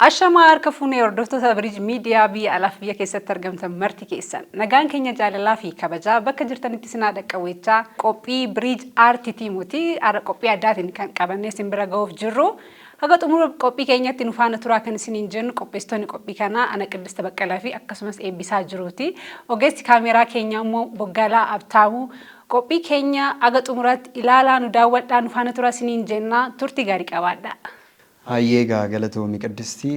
Ashamaa harka fuunee hordoftoota Biriij Miidiyaa biyya alaaf biyya keessatti argamtan marti keessan. Nagaan keenya jaalalaa fi kabajaa bakka jirtanitti isin haa dhaqqabu jechaa qophii Biriij Aartii Tiimuuti. Har'a qophii addaatiin kan qabannee isin bira ga'uuf jirru. Haga xumura qophii keenyatti nu faana turaa kan isiniin jennu qopheessitoonni qophii kanaa ana Qiddist Baqqalaa fi akkasumas Eebbisaa Jiruuti. Ogeessi kaameeraa keenyaa immoo Boggaalaa Abtaamuu. Qophii keenya haga xumuraatti ilaalaa nu daawwadhaa nu faana turaa isiniin jenna. Turtii gaarii qabaadhaa. Hayyee egaa galatoomi Qiddisti.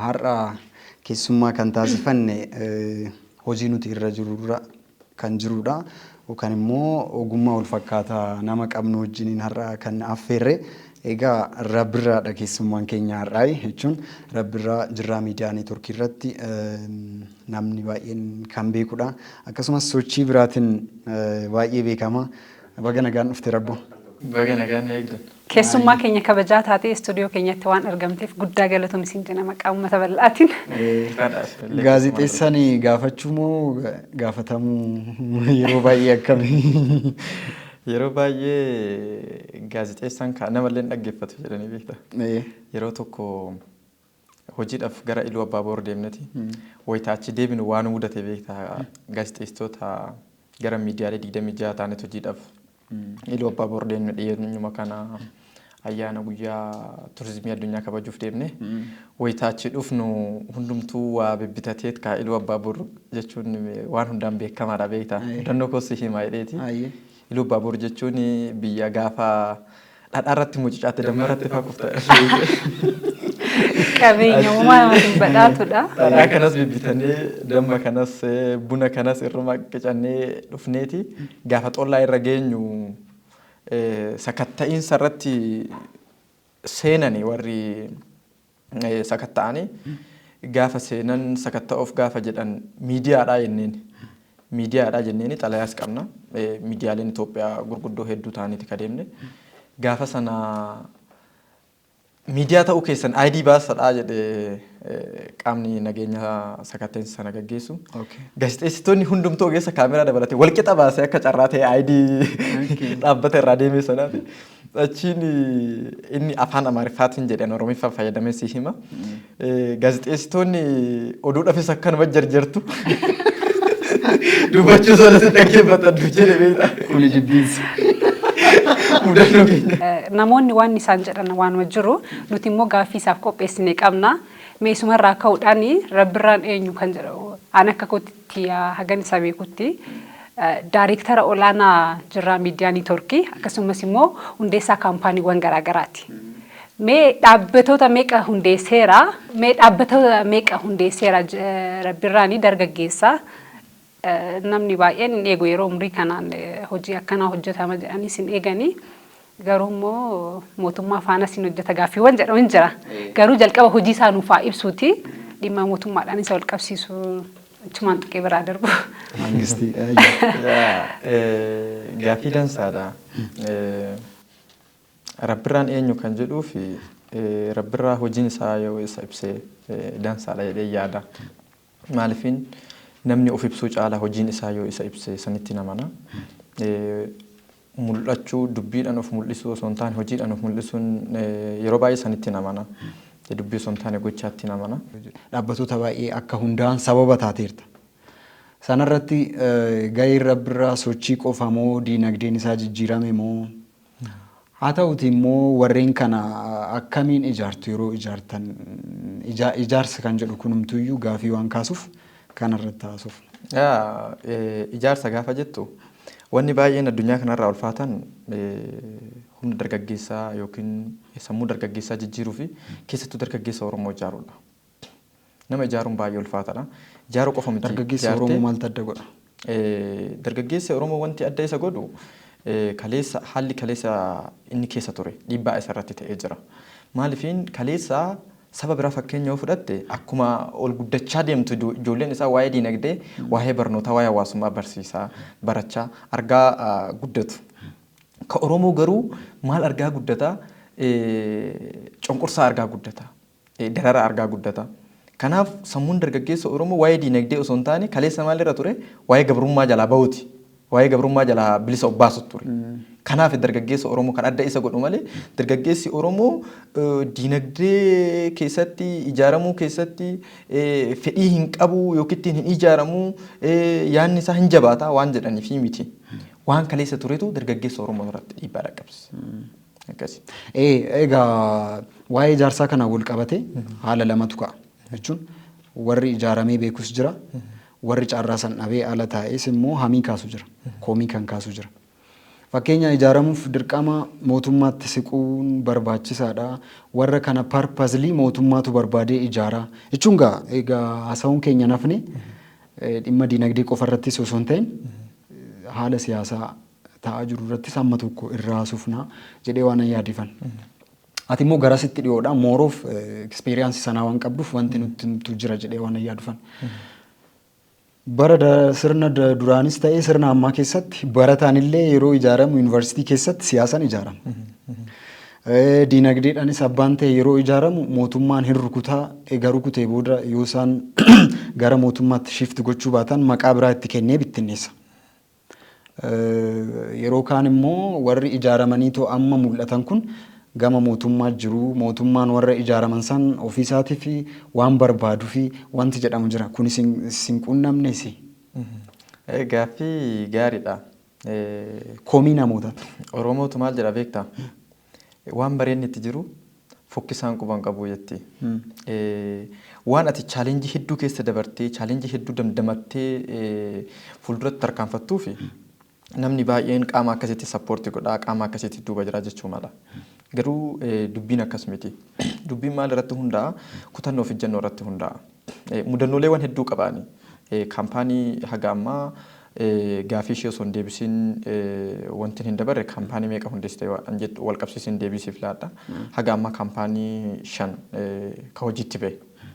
Har'a keessummaa kan taasifanne hojii nuti irra jirurra kan jirudha. Yookaan immoo ogummaa wal fakkaataa nama qabnu wajjiniin har'a kan affeerre. Egaa Rabbirraadha keessummaan keenya har'aa jechuun Rabbirraa Jirraa Miidiyaa Neetworkii irratti namni baay'een kan beekudha. Akkasumas sochii biraatiin baay'ee beekama. Baga nagaan dhufte Rabbo. Baga nagaan na eegdan. Keessummaa keenya kabajaa taatee istuudiyoo keenyatti waan argamteef guddaa galatoomi siin jenna maqaa uummata bal'aatiin. Gaazexeessaan gaafachuu moo gaafatamuu yeroo baay'ee akkamii? Yeroo baay'ee gaazexeessaan namallee hin dhaggeeffatu jedhanii beekta. Yeroo tokko hojiidhaaf gara Iluu Abbaa Boor deemneti. Wayita achi deebinu waan mudate beekta, gaazexeessitoota gara miidiyaalee 26 taanetu hojiidhaaf Iluu Abbaa Boor deemne. Dhiyeenyuma kana ayyaana guyyaa turizimii addunyaa kabajuuf deemne. Wayita achi dhufnu hundumtuu waa bibbitateet kaa, Iluu Abbaa Boor jechuun waan hundaan beekamaadha beekta. Mudannoo koos si himaa jedheeti. Iluu Abbaa Boor jechuun biyya gaafa dhadhaa irratti mucucaatte damma irratti faa kufta. Qabeenya uumaa namaatiin badhaatudha. Dhadhaa kanas bibbitannee, damma kanas, buna kanas irruma qicannee dhufneeti gaafa xollaa irra geenyu sakatta'iinsa irratti seenani. Warri sakatta'anii gaafa seenan, sakatta'uuf gaafa jedhan, miidiyaadhaa jenneen. Miidiyaadhaa jenneeni, xalayaas qabna. Miidiyaaleen Itoophiyaa gurguddoo hedduu ta'aniiti ka deemne. Gaafa sana miidiyaa ta'uu keessan ID baasadhaa jedhe qaamni nageenya sakatta'insa sana gaggeessu. Gaazexeessitoonni hundumtuu ogeessa kaameraa dabalatee walqixa baasee, akka carraa ta'e ID dhaabbata irraa deemee sanaati. Achiin inni afaan Amaariffaatiin jedhan, Oromiffaa fayyadamee si hima. Gaazexeessitoonni oduudhaafis akkanuma jarjartu. Dubbachuu sana si dhaggeeffatan jedhe beektaa. Kuni jibbiinsa. Mudannoo keenya. Namoonni waan isaan jedhan waanuma jiru, nuti immoo gaaffii isaaf qopheessine qabna. Meesumarraa ka'uudhaan Rabbirraan eenyu kan jedhu, an akka kootti hagan isa beekutti daareektara olaanaa Jirraa Miidiyaa Neetworkii, akkasumas immoo hundeessaa kaampaaniiwwan garaagaraati. Mee dhaabbatoota meeqa hundeesseera? Mee dhaabbatoota meeqa hundeesseera Rabbirraanii? Dargaggeessa namni baay'een hin eegu, yeroo umrii kanaan hojii akkanaa hojjetama jedhanii hin eeganii. Garuu immoo mootummaa faana siin hojjeta gaaffiiwwan jedhamu hin jira. Garuu jalqaba hojii isaa nuuf haa ibsuuti, dhimma mootummaadhaan isa wal qabsiisu achumaan tuqee biraa darbu. Mangistii. Gaaffii dansaadha. Rabbirraan eenyu kan jedhuu fi Rabbirraa hojiin isaa yoo isa ibsee dansaadha jedhee yaada. Maaliifin namni of ibsuu caala hojiin isaa yoo isa ibse sanitti namana. Mul'achuu dubbiidhaan of mul'isuu osoo hin taane hojiidhaan of mul'isuun yeroo baay'ee sanitti namana. Dubbii osoo hin taane gochaatti namana. Dhaabbatoota baay'ee akka hundaa'an sababa taateerta. Sanarratti gaheen Rabbirraa sochii qofa moo diinagdeen isaa jijjiirame moo, haa ta'uti immoo warreen kana akkamiin ijaartu? Yeroo ijaartan ijaarsa kan jedhu kunumtuyyuu gaafii waan kaasuuf kanarratti haasuuf. Ijaarsa gaafa jettu, wanni baay'een addunyaa kanarraa ulfaatan humna dargaggeessaa yookiin sammuu dargaggeessaa jijjiiruu fi keessattuu dargaggeessa Oromoo ijaaruudha. Nama ijaaruun baay'ee ulfaataadha. Ijaaruu qofa miti. Dargaggeessa Oromoo maaltu adda godha? Dargaggeessa Oromoo wanti adda isa godhu, kaleessa haalli kaleessa inni keessa ture dhiibbaa isa irratti ta'ee jira. Maaliifiin kaleessa saba biraa fakkeenya yoo fudhatte, akkuma ol guddachaa deemtu ijoolleen isaa waa'ee diinagdee, waa'ee barnootaa, waa'ee hawaasummaa barsiisaa barachaa argaa guddatu. Ka Oromoo garuu maal argaa guddata? Cunqursaa argaa guddata. Darara argaa guddata. Kanaaf sammuun dargaggeessa Oromoo waa'ee diinagdee osoo hin taane kaleessa maalirra ture? Waa'ee gabrummaa jalaa bahuuti. Waa'ee gabrummaa jalaa bilisa of baasu ture. Kanaaf dargaggeessa Oromoo kan adda isa godhu malee, dargaggeessi Oromoo diinagdee keessatti ijaaramuu keessatti fedhii hin qabu yookiin ittiin hin ijaaramu, yaadni isaa hin jabaata waan jedhaniif miti. Waan kaleessa turetu dargaggeessa Oromoo irratti dhiibbaa dhaqqabsiisa. Akkasi. Egaa waa'ee ijaarsaa kanaan wal qabate haala lamatu ka'a. Jechuun warri ijaaramee beekus jira. Warri carraa san dhabee ala taa'es immoo hamii kaasu jira. Komii kan kaasu jira. Fakkeenya, ijaaramuuf dirqama mootummaatti siquun barbaachisaadha. Warra kana purposely mootummaatu barbaadee ijaara. Jechuun egaa haasawuun keenya nafne dhimma diinagdee qofa irrattis osoo hin ta'in, haala siyaasaa ta'aa jiru irrattis hamma tokko irraa haasofnaa jedhee waan yaadifan. Ati immoo garasitti dhiyoodha. More of experience sanaa waan qabduuf wanti nutti himtu jira jedhee waan yaadufan. Bara sirna duraanis ta'ee sirna ammaa keessatti barataan illee yeroo ijaaramu yuunivarsiitii keessatti siyaasaan ijaarama. Diinagdeedhaanis abbaan ta'e yeroo ijaaramu mootummaan hin rukutaa, egaa rukutee booda yoo isaan gara mootummaatti shift gochuu baatan maqaa biraa itti kennee bittinneessa. Yeroo kaan immoo warri ijaaramanii too amma mul'atan kun gama mootummaa jiru, mootummaan warra ijaaraman san ofiisaatii fi waan barbaaduu fi wanti jedhamu jira. Kun sin qunnamnes? Gaaffii gaariidha. Komii namootaati. Oromootu maal jedha beektaa? "Waan bareenni itti jiru fokkisaan quban qabu" jetti. Waan ati challenge hedduu keessa dabartee, challenge hedduu damdamattee fuulduratti tarkaanfattuu fi namni baay'een qaama akkasitti support godhaa, qaama akkasitti duuba jira jechuu mala. Garuu dubbiin akkas miti. Dubbiin maal irratti hundaa'a? Kutannoo fi ejjennoo irratti hundaa'a. Mudannooleewwan hedduu qabaani. Kaampaanii haga ammaa gaafii ishee osoo hin deebisiin wanti hin dabarre, kaampaanii meeqa hundeessite waan jettu wal qabsiisiin deebisiif laadha. Haga ammaa kaampaanii 5 ka hojiitti bahe.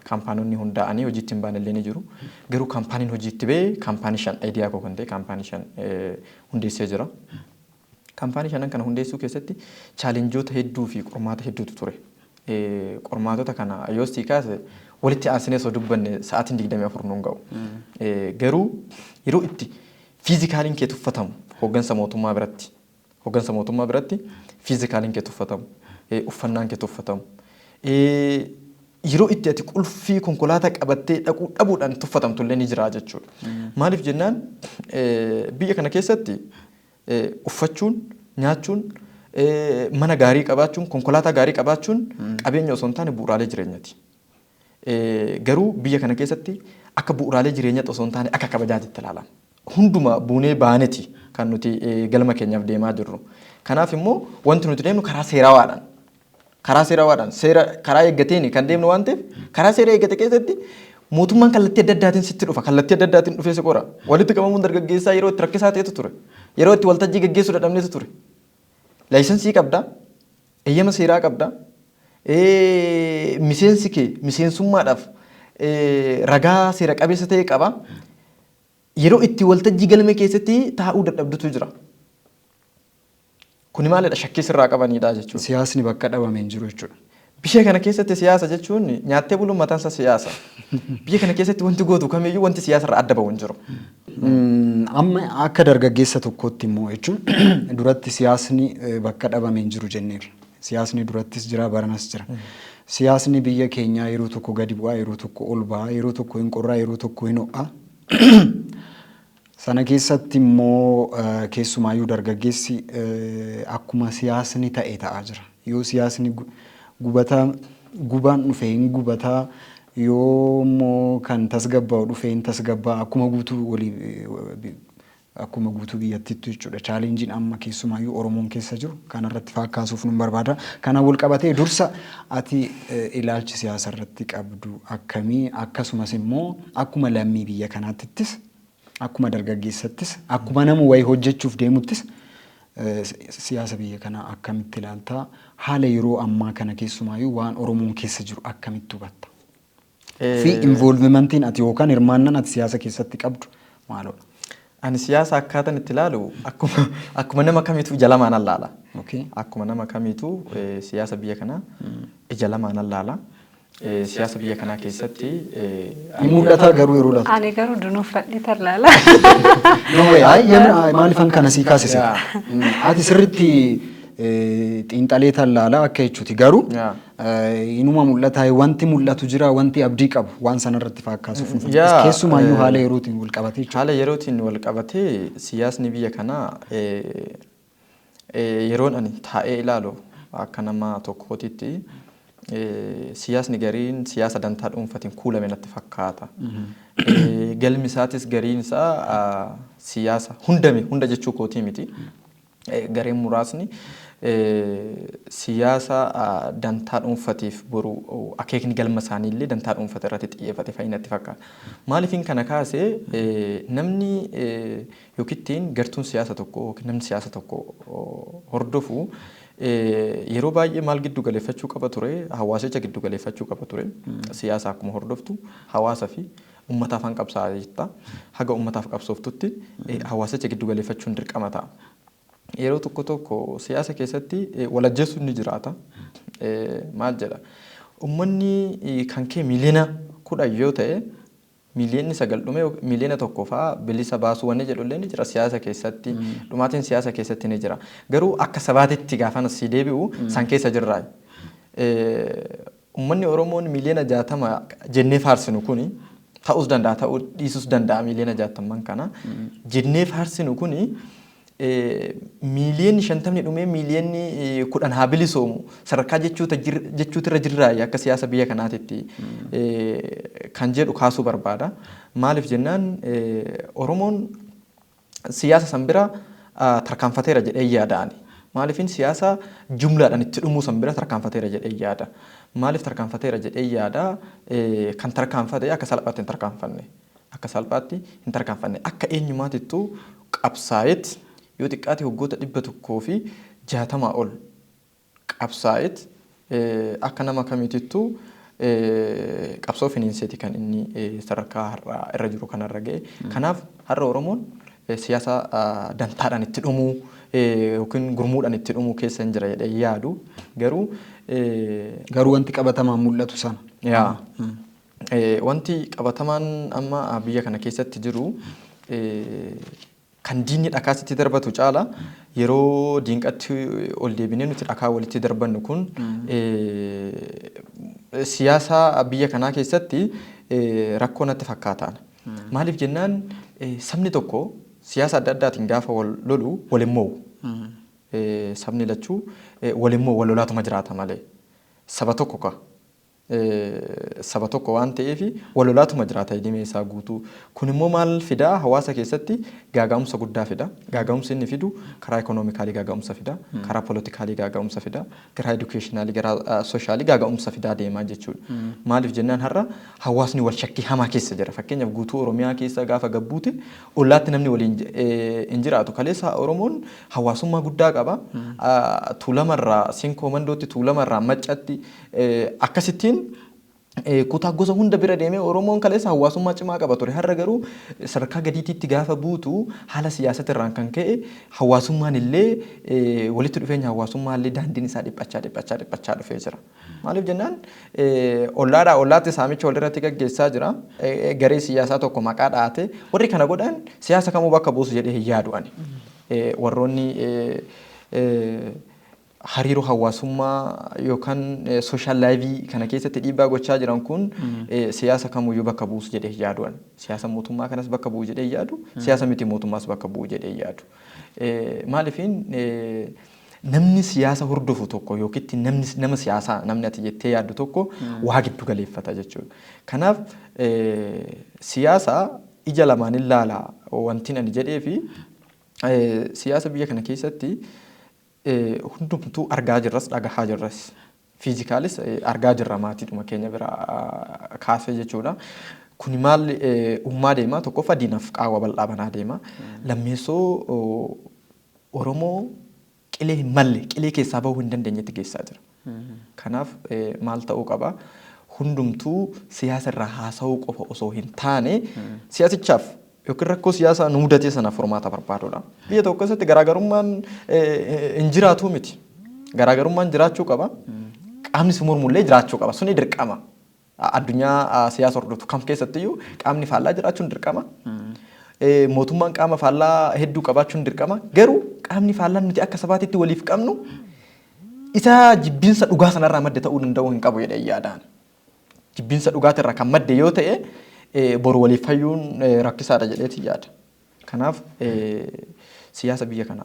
Kaampaanonni hundaa'anii hojiitti hin baane illee ni jiru. Garuu kaampaaniin hojiitti bahe kaampaanii 5, idea koo kan ta'e kaampaanii 5 hundeessee jira. Kaampaanii shanan kana hundeessuu keessatti challengeoota hedduu fi qormaata hedduutu ture. Qormaatota kana yoo sii kaase, walitti aansinee osoo dubbanne sa'aatiin 24 nuun ga'u. Garuu yeroo itti physicaliin kee tuffatamu hooggansa mootummaa biratti physicaliin kee tuffatamu, uffannaan kee tuffatamu, yeroo itti ati qulfii konkolaataa qabattee dhaquu dhabuudhaan tuffatamtu illee ni jira jechuudha. Maaliif jennaan, biyya kana keessatti uffachuun, nyaachuun, mana gaarii qabaachuun, konkolaataa gaarii qabaachuun qabeenya osoo hin taane bu'uuraalee jireenyaati. Garuu biyya kana keessatti akka bu'uuraalee jireenyaatti osoo hin taane akka kabajaatitti ilaalama. Hunduma buunee baaneti kan nuti galma keenyaaf deemaa jirru. Kanaaf immoo wanti nuti deemnu karaa seerawaadhaan. Karaa seerawaadhaan, seera karaa eeggateen kan deemnu waan ta'eef, karaa seera eeggate keessatti mootummaan kallattii adda addaatiin sitti dhufa. Kallattii adda addaatiin dhufee si qora. Walitti qabamuun dargaggeessaa yeroo itti rakkisaa ta'etu ture. Yeroo itti waltajjii gaggeessuu dadhabnetu ture. License qabda. Eeyyama seeraa qabda. Miseensi kee miseensummaadhaaf ragaa seera qabeessa ta'e qaba. Yeroo itti waltajjii galmee keessatti taa'uu dadhabdutu jira. Kuni maalidha? Shakkii sirraa qabanidha jechuudha. Siyaasni bakka dhabame hin jiru jechuudha. Biyya kana keessatti siyaasa jechuun nyaattee buluun mataan isaa siyaasa. Biyya kana keessatti wanti gootu kamiyyuu wanti siyaasa irraa adda bahu hin jiru. Amma akka dargaggeessa tokkootti immoo, jechuun duratti siyaasni bakka dhabame hin jiru jenneerra. Siyaasni durattis jira, baranas jira. Siyaasni biyya keenyaa yeroo tokko gadi bu'aa, yeroo tokko ol ba'a, yeroo tokko hin qorraa, yeroo tokko hin ho'a. Sana keessatti immoo keessumaayyuu dargaggeessi akkuma siyaasni ta'e ta'aa jira. Yoo siyaasni gubataa gubaan dhufe hin gubataa, yoo immoo kan tasgabbaa'u dhufe hin tasgabbaa'a, akkuma guutuu walii akkuma guutuu biyyattiitti jechuudha. Challengeiin amma keessumaayyuu Oromoon keessa jiru kanarratti fakkaasuuf nun barbaada. Kana wal qabatee dursa ati ilaalchi siyaasa irratti qabdu akkamii? Akkasumas immoo akkuma lammii biyya kanaatittis, akkuma dargaggeessattis, akkuma nama wayii hojjechuuf deemuttis siyaasa biyya kanaa akkamitti ilaaltaa? Haala yeroo ammaa kana keessumaayyuu waan Oromoon keessa jiru akkamitti hubatta? Fi involvementiin ati yookaan hirmaannaan ati siyaasa keessatti qabdu maalodha? Ani siyaasa akkaataan itti ilaalu akkuma nama kamiituu ija lamaan allaala. Akkuma nama kamiituu siyaasa biyya kanaa ija lamaan allaala. Siyaasa biyya kanaa keessatti Ni mul'ata garuu yeroo laatu. Ani garuu dunuuffadhee tallaala. No way, ay maaliifan kana sii kaasise? Ati sirriitti xiinxalee tallaala akka jechuuti, garuu inuma mul'ata, wanti mul'atu jira, wanti abdii qabu waan sanarratti fakkaasuuf, keessumaayyuu haala yerootiin wal qabatee jechuudha. Haala yerootiin wal qabatee siyaasni biyya kanaa yeroon ani taa'ee ilaalu akka nama tokkootitti siyaasni gariin siyaasa dantaa dhuunfatiin kuulame natti fakkaata. Galmi isaatis gariin isaa siyaasa hundame hunda jechuu kootii miti. Gareen muraasni siyaasa dantaa dhuunfatiif boru akeekni galma isaanii illee dantaa dhuunfate irratti xiyyeeffate fa'i natti fakkaata. Maaliifin kana kaase? Namni yookiin gartuun siyaasa tokko yookiin namni siyaasa tokko hordofu yeroo baay'ee maal giddu galeeffachuu qaba ture? Hawaasicha giddu galeeffachuu qaba ture. Siyaasa akkuma hordoftu hawaasa fi uummataaf han qabsaa'aa jirta. Haga uummataaf qabsooftutti hawaasicha giddu galeeffachuun dirqama ta'a. Yeroo tokko tokko siyaasa keessatti walajjeessuun ni jiraata. Maal jedha? Uummanni kan kee 10 miliyoona yoo ta'e, 9 miliyoona dhume 1 miliyoona fa'aa bilisa baasuu wanni jedhu illee ni jira siyaasa keessatti. Dhumaatiin siyaasa keessatti ni jira. Garuu akka sabaatitti gaafa si deebi'u san keessa jirraa. Uummanni Oromoon 60 miliyoona jennee faarsinu kuni ta'uus danda'a, ta'uu dhiisuus danda'a. 60 miliyoona kana jennee faarsinu kuni 50 miliyoonni dhumee 10 miliyoonni haa bilisoomu sadarkaa jechuutirra jirraayi akka siyaasa biyya kanaatitti kan jedhu kaasuu barbaada. Maaliif jennaan, Oromoon siyaasa san bira tarkaanfateera jedhee yaada'ani. Maaliifin siyaasa jumlaadhaan itti dhumuu san bira tarkaanfateera jedhee yaada. Maaliif tarkaanfateera jedhee yaada? Kan tarkaanfate akka salphaatti hin tarkaanfanne. Akka salphaatti hin tarkaanfanne. Akka eenyumaatittuu qabsaa'eet yoo xiqqaate waggoota 160 ol qabsaa'eet akka nama kamiitittuu qabsoo finiinseeti kan inni sadarkaa har'a irra jiru kanarra ga'e. Kanaaf har'a Oromoon siyaasa dantaadhaan itti dhumuu yookiin gurmuudhaan itti dhumuu keessa hin jira jedhee yaadu, garuu Garuu wanti qabatamaan mul'atu sana. Yaa. Wanti qabatamaan amma biyya kana keessatti jiru kan diinni dhakaa sitti darbatu caala yeroo diinqatti ol deebinee nuti dhakaa walitti darbannu kun siyaasa biyya kanaa keessatti rakkoo natti fakkaataan. Maaliif jennaan, sabni tokko siyaasa adda addaatiin gaafa wal lolu wal hin mo'u. Sabni lachuu wal hin mo'u, wal lolaatuma jiraata malee. Saba tokko ka. Saba tokko waan ta'eef wal lolaatuma jiraata hidhimee isaa guutuu. Kun immoo maal fidaa? Hawaasa keessatti gaaga'umsa guddaa fida. Gaaga'umsi inni fidu karaa economically gaaga'umsa fida, karaa politically gaaga'umsa fida, karaa educationally, karaa socially gaaga'umsa fidaa deemaa jechuudha. Maaliif jennaan, har'a hawaasni wal shakkii hamaa keessa jira. Fakkeenyaaf guutuu Oromiyaa keessa gaafa gabbuute ollaatti namni waliin hin jiraatu. Kaleessa Oromoon hawaasummaa guddaa qaba. Tuulamarraa Sinkoo Mandootti, Tuulamarraa Maccatti, akkasittiin kutaa gosa hunda bira deemee Oromoon kaleessa hawaasummaa cimaa qaba ture. Har'a garuu sadarkaa gadiititti gaafa buutu haala siyaasatirraan kan ka'e hawaasummaan illee, walitti dhufeenya hawaasummaa illee daandiin isaa dhiphachaa dhiphachaa dhiphachaa dhufee jira. Maaliif jennaan, ollaadhaa ollaatti saamicha walirratti gaggeessaa jira. Garee siyaasaa tokko maqaa dhaate warri kana godhan siyaasa kamuu bakka buusu jedhee hin yaadu ani. Warroonni hariiroo hawaasummaa yookaan social life kana keessatti dhiibbaa gochaa jiran kun siyaasa kamuyyuu bakka buusu jedhee hin yaadu ani. Siyaasa mootummaa kanas bakka bu'u jedhee hin yaadu, siyaasa miti mootummaas bakka bu'u jedhee hin yaadu. Maaliifin, namni siyaasa hordofu tokko yookiin namni nama siyaasaa namni ati jettee yaaddu tokko waa giddu galeeffata jechuudha. Kanaaf siyaasa ija lamaan ilaala wanti ani jedhee fi siyaasa biyya kana keessatti hundumtuu argaa jirras, dhagahaa jirras. Physicalis argaa jirra maatiidhuma keenya bira kaasee jechuudha. Kuni maal uumaa deema? Tokkoffaa, diinaaf qaawwa bal'aa banaa deema. Lammeessoo, Oromoo qilee hin malle, qilee keessaa bahuu hin dandeenyetti geessaa jira. Kanaaf maal ta'uu qaba? Hundumtuu siyaasa irraa haasa'uu qofa osoo hin taane siyaasichaaf yookiin rakkoo siyaasaa nu mudatee sanaaf furmaata barbaadudha. Biyya tokko keessatti garaagarummaan hin jiraatu miti. Garaagarummaan jiraachuu qaba. Qaamni si mormullee jiraachuu qaba. Suni dirqama. Addunyaa siyaasa hordoftu kam keessattiyyuu qaamni faallaa jiraachuun dirqama. Mootummaan qaama faallaa hedduu qabaachuun dirqama. Garuu qaamni faallaan nuti akka sabaatitti waliif qabnu isa jibbinsa dhugaa sanarraa madde ta'uu danda'uu hin qabu jedhee yaadaan. Jibbinsa dhugaatirraa kan madde yoo ta'e boru waliif fayyuun rakkisaadha jedheeti yaada. Kanaaf siyaasa biyya kana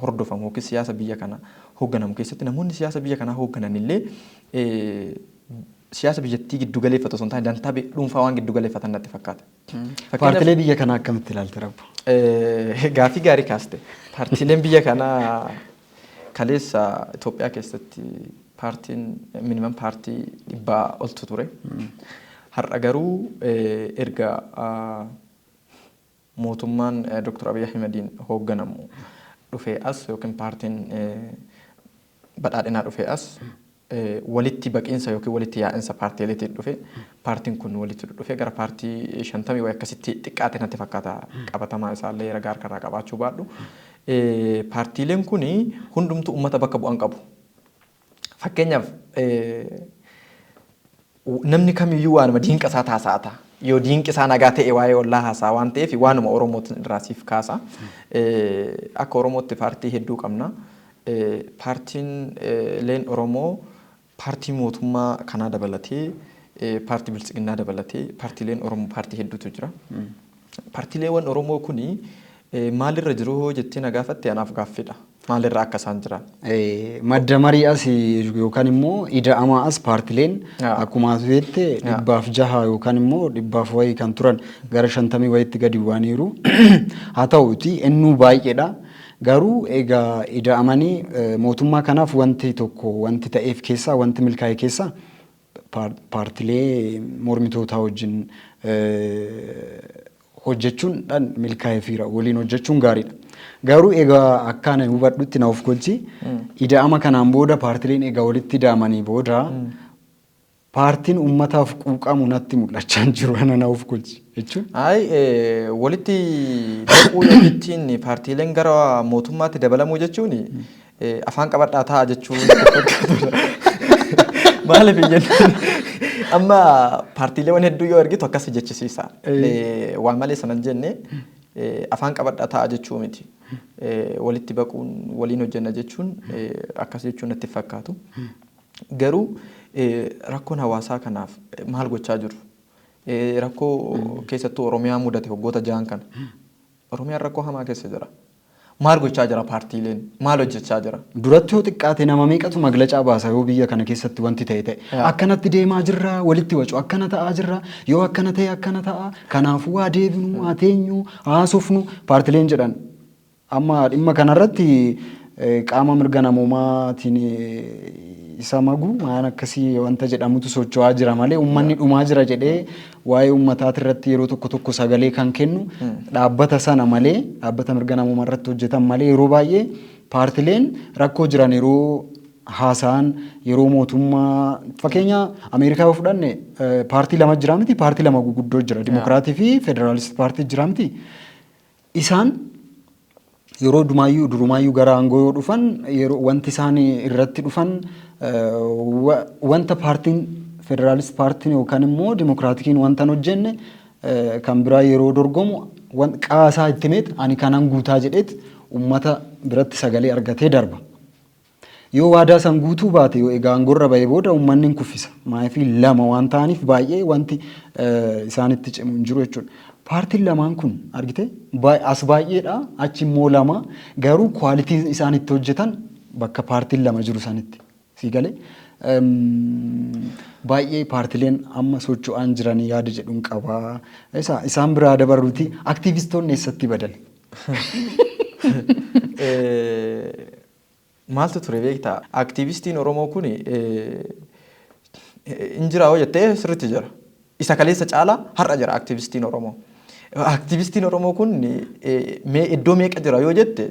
hordofamu yookiin siyaasa biyya kana hoogganamu keessatti namoonni siyaasa biyya kanaa hoogganan illee siyaasa biyyattii giddu galeeffatu osoo hin taane dantaa dhuunfaa waan giddu galeeffatan natti fakkaata. Paartilee biyya kanaa akkamitti ilaalte Rabbo? Gaaffii gaarii kaaste. Paartiileen biyya kanaa kaleessa Itoophiyaa keessatti paartiin minimum paartii 100 oltu ture. Har'a garuu erga mootummaan Dr. Abiy Ahimadiin hoogganamu dhufee as yookiin paartiin badhaadhinaa dhufee as walitti baqiinsa yookiin walitti yaa'insa paartiileetiin dhufe paartiin kun walitti dhufe gara paartii 50 wayi akkasitti xiqqaate natti fakkaata, qabatamaa isaallee ragaa harkarraa qabaachuu baadhu. Paartiileen kun hundumtuu uummata bakka bu'an qabu. Fakkeenyaaf, namni kamiyyuu waanuma diinqa isaa taasa'ata. Yoo diinqi isaa nagaa ta'e waa'ee ollaa haasa'a waan ta'eef waanuma Oromootiin irraa siif kaasa. Akka Oromootti paartii hedduu qabna. Paartiin leen Oromoo paartii mootummaa kanaa dabalatee, paartii Biltsiginnaa dabalatee, paartiileen Oromoo paartii hedduutu jira. Paartiileewwan Oromoo kuni maalirra jiru hoo jettee na gaafatte, anaaf gaaffiidha. Maalirra akka isaan jiran? Madda marii as yookaan immoo ida'amaa as paartileen akkuma ati jette 106 yookaan immoo dhibbaaf wayii kan turan gara 50 wayiitti gadi bu'aniiru. Haa ta'uuti innuu baay'eedha. Garuu egaa ida'amanii mootummaa kanaaf wanti tokko wanti ta'eef keessaa, wanti milkaa'e keessaa, paartilee mormitootaa wajjin hojjechuun dhaan milkaa'eefiira, waliin hojjechuun gaariidha. Garuu egaa akka ani hubadhutti, na of golchi, ida'ama kanaan booda paartileen egaa walitti ida'amanii booda paartiin uummataaf quuqamu natti mul'achaa hin jiru, ana na of golchi jechuun. Ayi, walitti baquu yookiin paartiileen gara mootummaatti dabalamuu jechuun afaan qabadhaa ta'a jechuun fakkaatudha. Maaliif jennaan, amma paartiileewwan hedduu yoo argitu akkas jechisiisa. Waa malee sana hin jenne, afaan qabadhaa ta'a jechuu miti. Walitti baquun waliin hojjenna jechuun akkas jechuun natti fakkaatu. Garuu rakkoon hawaasaa kanaaf maal gochaa jiru? Rakkoo keessattuu Oromiyaa mudate waggoota 6n kana. Oromiyaan rakkoo hamaa keessa jira. Maal gochaa jira paartiileen? Maal hojjechaa jira? Duratti yoo xiqqaate nama meeqatu maglacaa baasa yoo biyya kana keessatti wanti ta'e ta'e. Akkanatti deemaa jirra, walitti wacu, akkana ta'aa jirra, yoo akkana ta'e akkana ta'a, kanaafuu haa deebinu, haa teenyu, haa haasofnu paartileen jedhan. Amma dhimma kanarratti qaama mirga namoomaatiin isa magu waan akkasii wanta jedhamutu socho'aa jira malee, uummanni dhumaa jira jedhee waa'ee uummataati irratti yeroo tokko tokko sagalee kan kennu dhaabbata sana malee, dhaabbata mirga namoomaa irratti hojjetan malee, yeroo baay'ee paartileen rakkoo jiran yeroo haasa'an, yeroo mootummaa, fakkeenya Ameerikaa yoo fudhanne, paartii lama jira miti, paartii lama guguddoo jira, Dimokiraatii fi Federaalist paartii jira miti. Isaan yeroo dumaayyuu durumaayyuu gara aangoo yoo dhufan, yeroo wanti isaan irratti dhufan wanta paartiin Federaalist paartiin yookaan immoo Dimokiraatikiin wanta hin hojjenne kan biraa yeroo dorgomu qaasaa itti himeet ani kanan guutaa jedheet uummata biratti sagalee argatee darba. Yoo waadaa san guutuu baate, yoo egaa aangorra bahee booda uummanni hin kuffisa. Maaliif, lama waan ta'aniif baay'ee wanti isaanitti cimu hin jiru jechuudha. Paartiin lamaan kun argite as baay'eedha, achi immoo lama, garuu qualityn isaan itti hojjetan bakka paartiin lama jiru sanitti. Sii galee, baay'ee paartileen amma socho'aan jiranii yaada jedhuun qaba. Isaan biraa dabarruuti, aktiivistoonni eessatti badan? Maaltu ture beektaa? Aktiivistiin Oromoo kun hin jira hoo jettee, sirriitti jira. Isa kaleessa caalaa har'a jira aktiivistiin Oromoo. Aktiivistiin Oromoo kun mee iddoo meeqa jira yoo jette,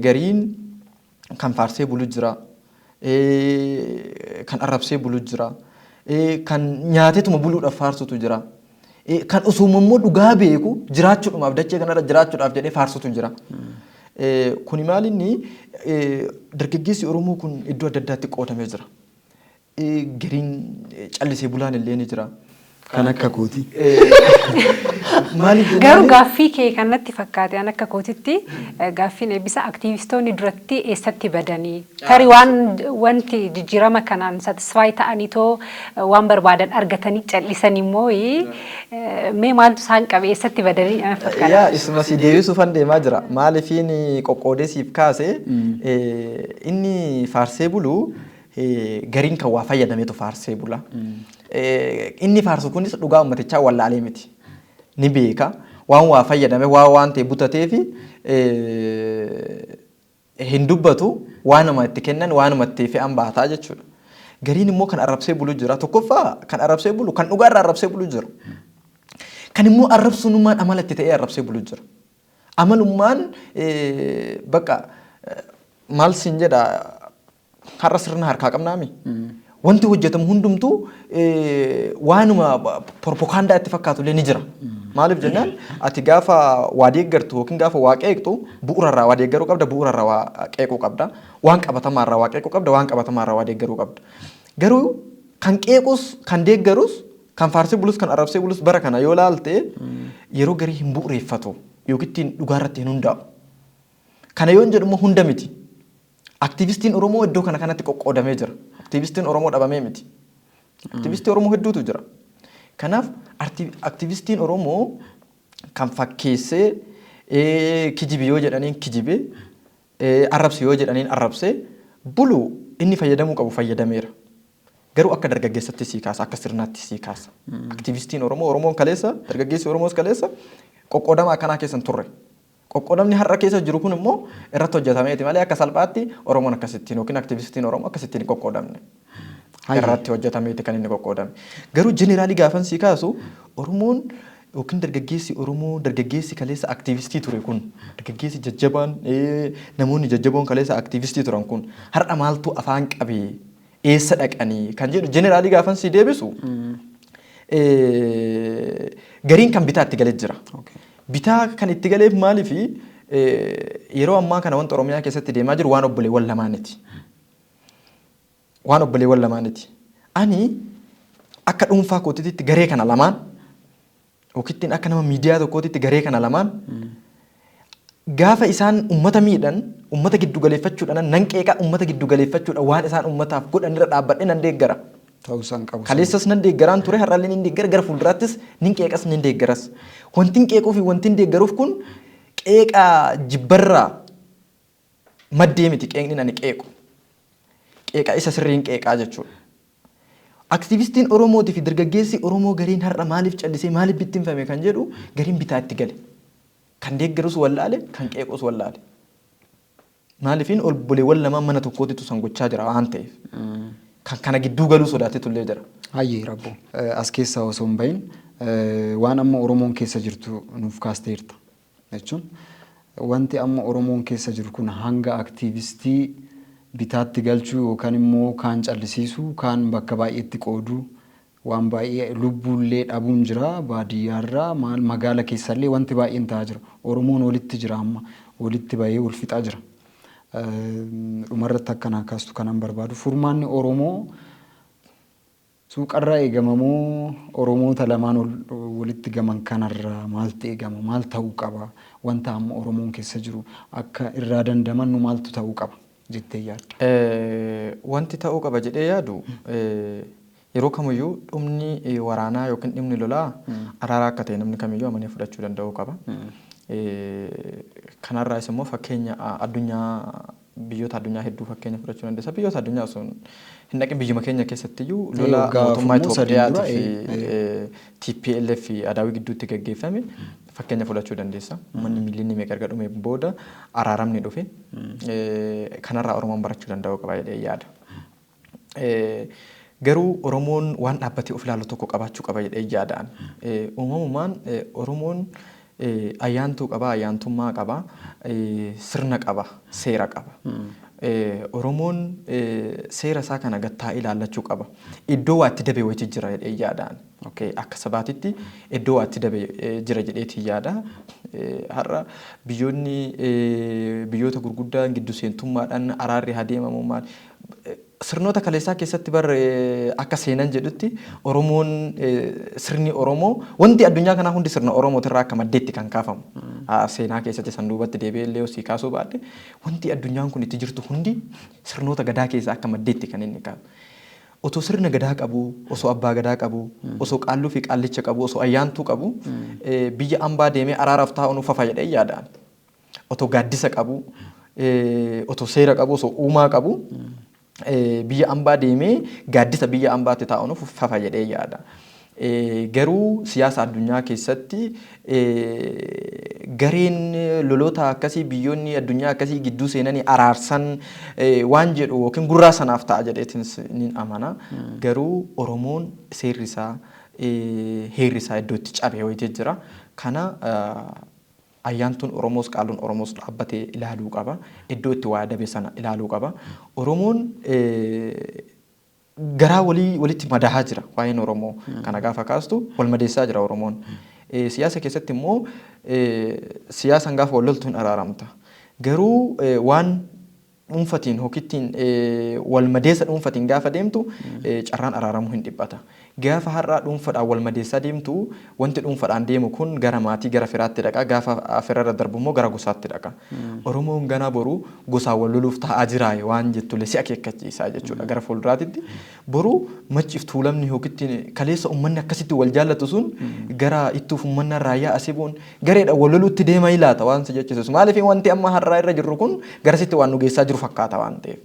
gariin kan faarsee bulu jira, kan arrabsee bulu jira, kan nyaateetuma buluudhaaf faarsutu jira. Kan osuma immoo dhugaa beeku jiraachuudhumaaf, dachee kanarra jiraachuudhaaf jedhee faarsutu jira. Kuni maal, inni dargaggeessi Oromoo kun iddoo adda addaatti qoodamee jira. Gariin callisee bulaan illee ni jira. Kan akka kooti. Maaliif Garuu gaaffii kee kanatti fakkaate, an akka kootitti gaaffiin Eebbisa aktiivistoonni duratti eessatti badanii, tarii waan wanti jijjiirama kanaan satisfy ta'anii too waan barbaadan argatanii callisan immoo mee maaltu isaan qabe, eessatti badanii ana fakkaata. Yaa, isuma si deebisuufan deemaa jira. Maaliifiin qoqqoodee siif kaase? Inni faarsee bulu gariin kan waa fayyadameetu faarsee bula. Inni faarsu kunis dhugaa uummatichaa wallaalee miti. Ni beeka. Waan waa fayyadame, waa waan ta'e butatee fi hin dubbatu, waanuma itti kennan, waanuma itti fe'an baataa jechuudha. Gariin immoo kan arrabsee bulu jira. Tokkoffaa kan arrabsee bulu, kan dhugaarraa arrabsee bulu jira. Kan immoo arrabsuunummaan amala itti ta'ee arrabsee bulu jira. Amalummaan bakka maal siin jedha, har'a sirna harkaa qabnaami. Wanti hojjetamu hundumtuu waanuma propagaandaa itti fakkaatu illee ni jira. Maaliif jennaan, ati gaafa waa deeggartu yookiin gaafa waa qeeqxu bu'uurarraa waa deeggaruu qabda, bu'uurarraa waa qeequu qabda. Waan qabatamaarraa waa qeequu qabda, waan qabatamaarraa waa deeggaruu qabda. Garuu kan qeequs, kan deeggarus, kan faarsee bulus, kan arrabsee bulus bara kana yoo laalte yeroo garii hin bu'uureeffatu yookiin ittiin dhugaarratti hin hundaa'u. Kana yoon jedhu immoo hunda miti. Aktiivistiin Oromoo iddoo kana kanatti qoqqoodamee jira. Aktiivistiin Oromoo dhabamee miti. Aktiivistii Oromoo hedduutu jira. Kanaaf aktiivistiin Oromoo kan fakkeessee kijibi yoo jedhaniin kijibee, arrabse yoo jedhaniin arrabsee bulu inni fayyadamuu qabu fayyadameera. Garuu akka dargaggeessatti sii kaasa, akka sirnaatti sii kaasa. Aktiivistiin Oromoo, Oromoon kaleessa, dargaggeessi Oromoos kaleessa qoqqoodama akkanaa keessa hin turre. Qoqqoodamni har'a keessa jiru kun immoo irratti hojjetameeti malee akka salphaatti Oromoon akkasittiin yookiin aktiivistiin Oromoo akkasittiin hin qoqqoodamne. Irratti hojjetameeti kan inni qoqqoodame. Garuu generally gaafan sii kaasu, Oromoon yookiin dargaggeessi Oromoo, dargaggeessi kaleessa aktiivistii ture kun, dargaggeessi jajjabaan, namoonni jajjaboon kaleessa aktiivistii turan kun har'a maaltu afaan qabee, eessa dhaqanii kan jedhu generally gaafan sii deebisu, gariin kan bitaa itti galee jira. Bitaa kan itti galeef maaliifi, yeroo ammaa kana wanta Oromiyaa keessatti deemaa jiru waan obboleewwan lamaaniti. Waan obboleewwan lamaaniti. Ani akka dhuunfaa kootiitti garee kana lamaan yookiin akka nama miidiyaa tokkootitti garee kana lamaan gaafa isaan ummata miidhan ummata giddu galeeffachuudhaan nan qeeqa, ummata giddu galeeffachuudhaan waan isaan ummataaf godhan irra dhaabbadhee nan deeggara. Ta'uu isaan qabu. Kaleessas nan deeggaraan ture, har'allee nin deeggara, gara fuulduraattis nin qeeqas, nin deeggaras. Wanti hin qeequu fi wanti hin deeggaruuf kun qeeqa jibbarraa maddee miti qeeqni ani qeequ. Qeeqa isa sirriin qeeqaa jechuudha. Aktiivistiin Oromootii fi dargaggeessi Oromoo gariin har'a maaliif callisee, maaliif bittinfame kan jedhu, gariin bitaa itti gale. Kan deeggarus wallaale, kan qeequs wallaale. Maaliifin obboleewwan lamaan mana tokkootitu san gochaa jira waan ta'eef. Kan kana gidduu galuu sodaatetu illee jira. Hayyee Rabbo. As keessaa osoo hin bahin waan amma Oromoon keessa jirtu nuuf kaasteerta. Jechuun wanti amma Oromoon keessa jiru kun hanga aktiivistii bitaatti galchuu yookaan immoo kaan callisiisuu, kaan bakka baay'eetti qooduu, waan baay'ee lubbuullee dhabuun jira, baadiyyaarraa maal magaala keessallee wanti baay'een ta'aa jira. Oromoon walitti jira, amma walitti bahee wal fixaa jira. Dhumarratti akkanaa kaastu kanan barbaadu, furmaanni Oromoo suuqarraa eegamamoo, Oromoota lamaan walitti gaman kanarraa maaltu eegama, maal ta'uu qaba, wanta amma Oromoon keessa jiru akka irraa dandamannu maaltu ta'uu qaba jettee yaadda? Wanti ta'uu qaba jedhee yaadu, yeroo kamiyyuu dhumni waraanaa yookiin dhimmi lolaa araaraa akka ta'e namni kamiyyuu amanee fudhachuu danda'uu qaba. Kanarraas immoo fakkeenya addunyaa, biyyoota addunyaa hedduu fakkeenya fudhachuu dandeessa. Biyyoota addunyaa osoo hin dhaqin biyyuma keenya keessattiyyuu lola mootummaa Itoophiyaatii fi TPLF fi Adaawii gidduutti gaggeeffame fakkeenya fudhachuu dandeessa. Uummanni miiliyoonni meeqa erga dhume booda araaramni dhufe. Kanarraa Oromoon barachuu danda'uu qaba jedhee yaada. Garuu Oromoon waan dhaabbatee of ilaalu tokko qabaachuu qaba jedhee yaadaan. Uumamumaan Oromoon ayyaantuu qaba, ayyaantummaa qaba, sirna qaba, seera qaba. Oromoon seera isaa kana gattaa'ee ilaallachuu qaba. Iddoo waa itti dabe wayitii jira jedhee yaadaan. Akka sabaatitti iddoo waa itti dabe jira jedheetii yaada. Har'a biyyoonni biyyoota gurguddaan giddu seentummaadhaan araarri haa deemamu maal Sirnoota kaleessaa keessatti bar akka seenan jedhutti Oromoon, sirni Oromoo, wanti addunyaa kanaa hundi sirna Oromootirraa akka maddeetti kan kaafamu. Seenaa keessatti san duubatti deebi'ee illee osii kaasuu baadhe, wanti addunyaan kun itti jirtu hundi sirnoota gadaa keessaa akka maddeetti kan inni kaasu. Otoo sirna gadaa qabu, osoo abbaa gadaa qabu, osoo qaalluu fi qaallicha qabu, osoo ayyaantuu qabu, biyya ambaa deemee araaraaf taa'uun fafa jedhee yaadaan. Otoo gaaddisa qabu, otoo seera qabu, osoo uumaa qabu, biyya ambaa deemee gaaddisa biyya ambaatti taa'uun fafa jedhee yaada. Garuu siyaasa addunyaa keessatti gareen loloota akkasii, biyyoonni addunyaa akkasii gidduu seenanii araarsan waan jedhu yookiin gurraa sanaaf ta'a jedheetiin ni amana. Garuu Oromoon seerri isaa, heerri isaa iddoo itti cabe wayitii jira. Kana ayyaantuun Oromoos qaalluun Oromoos dhaabbatee ilaaluu qaba. Iddoo itti waa dabe sana ilaaluu qaba. Oromoon garaa walii walitti madahaa jira. Waa'een Oromoo kana gaafa kaastu wal madeessaa jira Oromoon. Siyaasa keessatti immoo siyaasaan gaafa wal loltu hin araaramta. Garuu waan dhuunfatiin hokittiin wal madeessa dhuunfatiin gaafa deemtu carraan araaramuu hin dhiphata. Gaafa har'aa dhuunfadhaan wal madeessaa deemtu, wanti dhuunfadhaan deemu kun gara maatii, gara firaatti dhaqa. Gaafa firarra darbu immoo gara gosaatti dhaqa. Oromoon ganaa boru gosaan wal loluuf taa'aa jiraa waan jettullee si akeekkachiisaa jechuudha gara fuulduraatitti. Boru Macciif Tuulamni yookiin kaleessa uummanni akkasitti wal jaallatu sun gara ittuuf uummanni Raayyaa Asiboon gareedhaan wal loluutti deema ilaata waan si jechisus. Maaliif, wanti amma har'aa irra jirru kun garasitti waan nu geessaa jiru fakkaata waan ta'eef.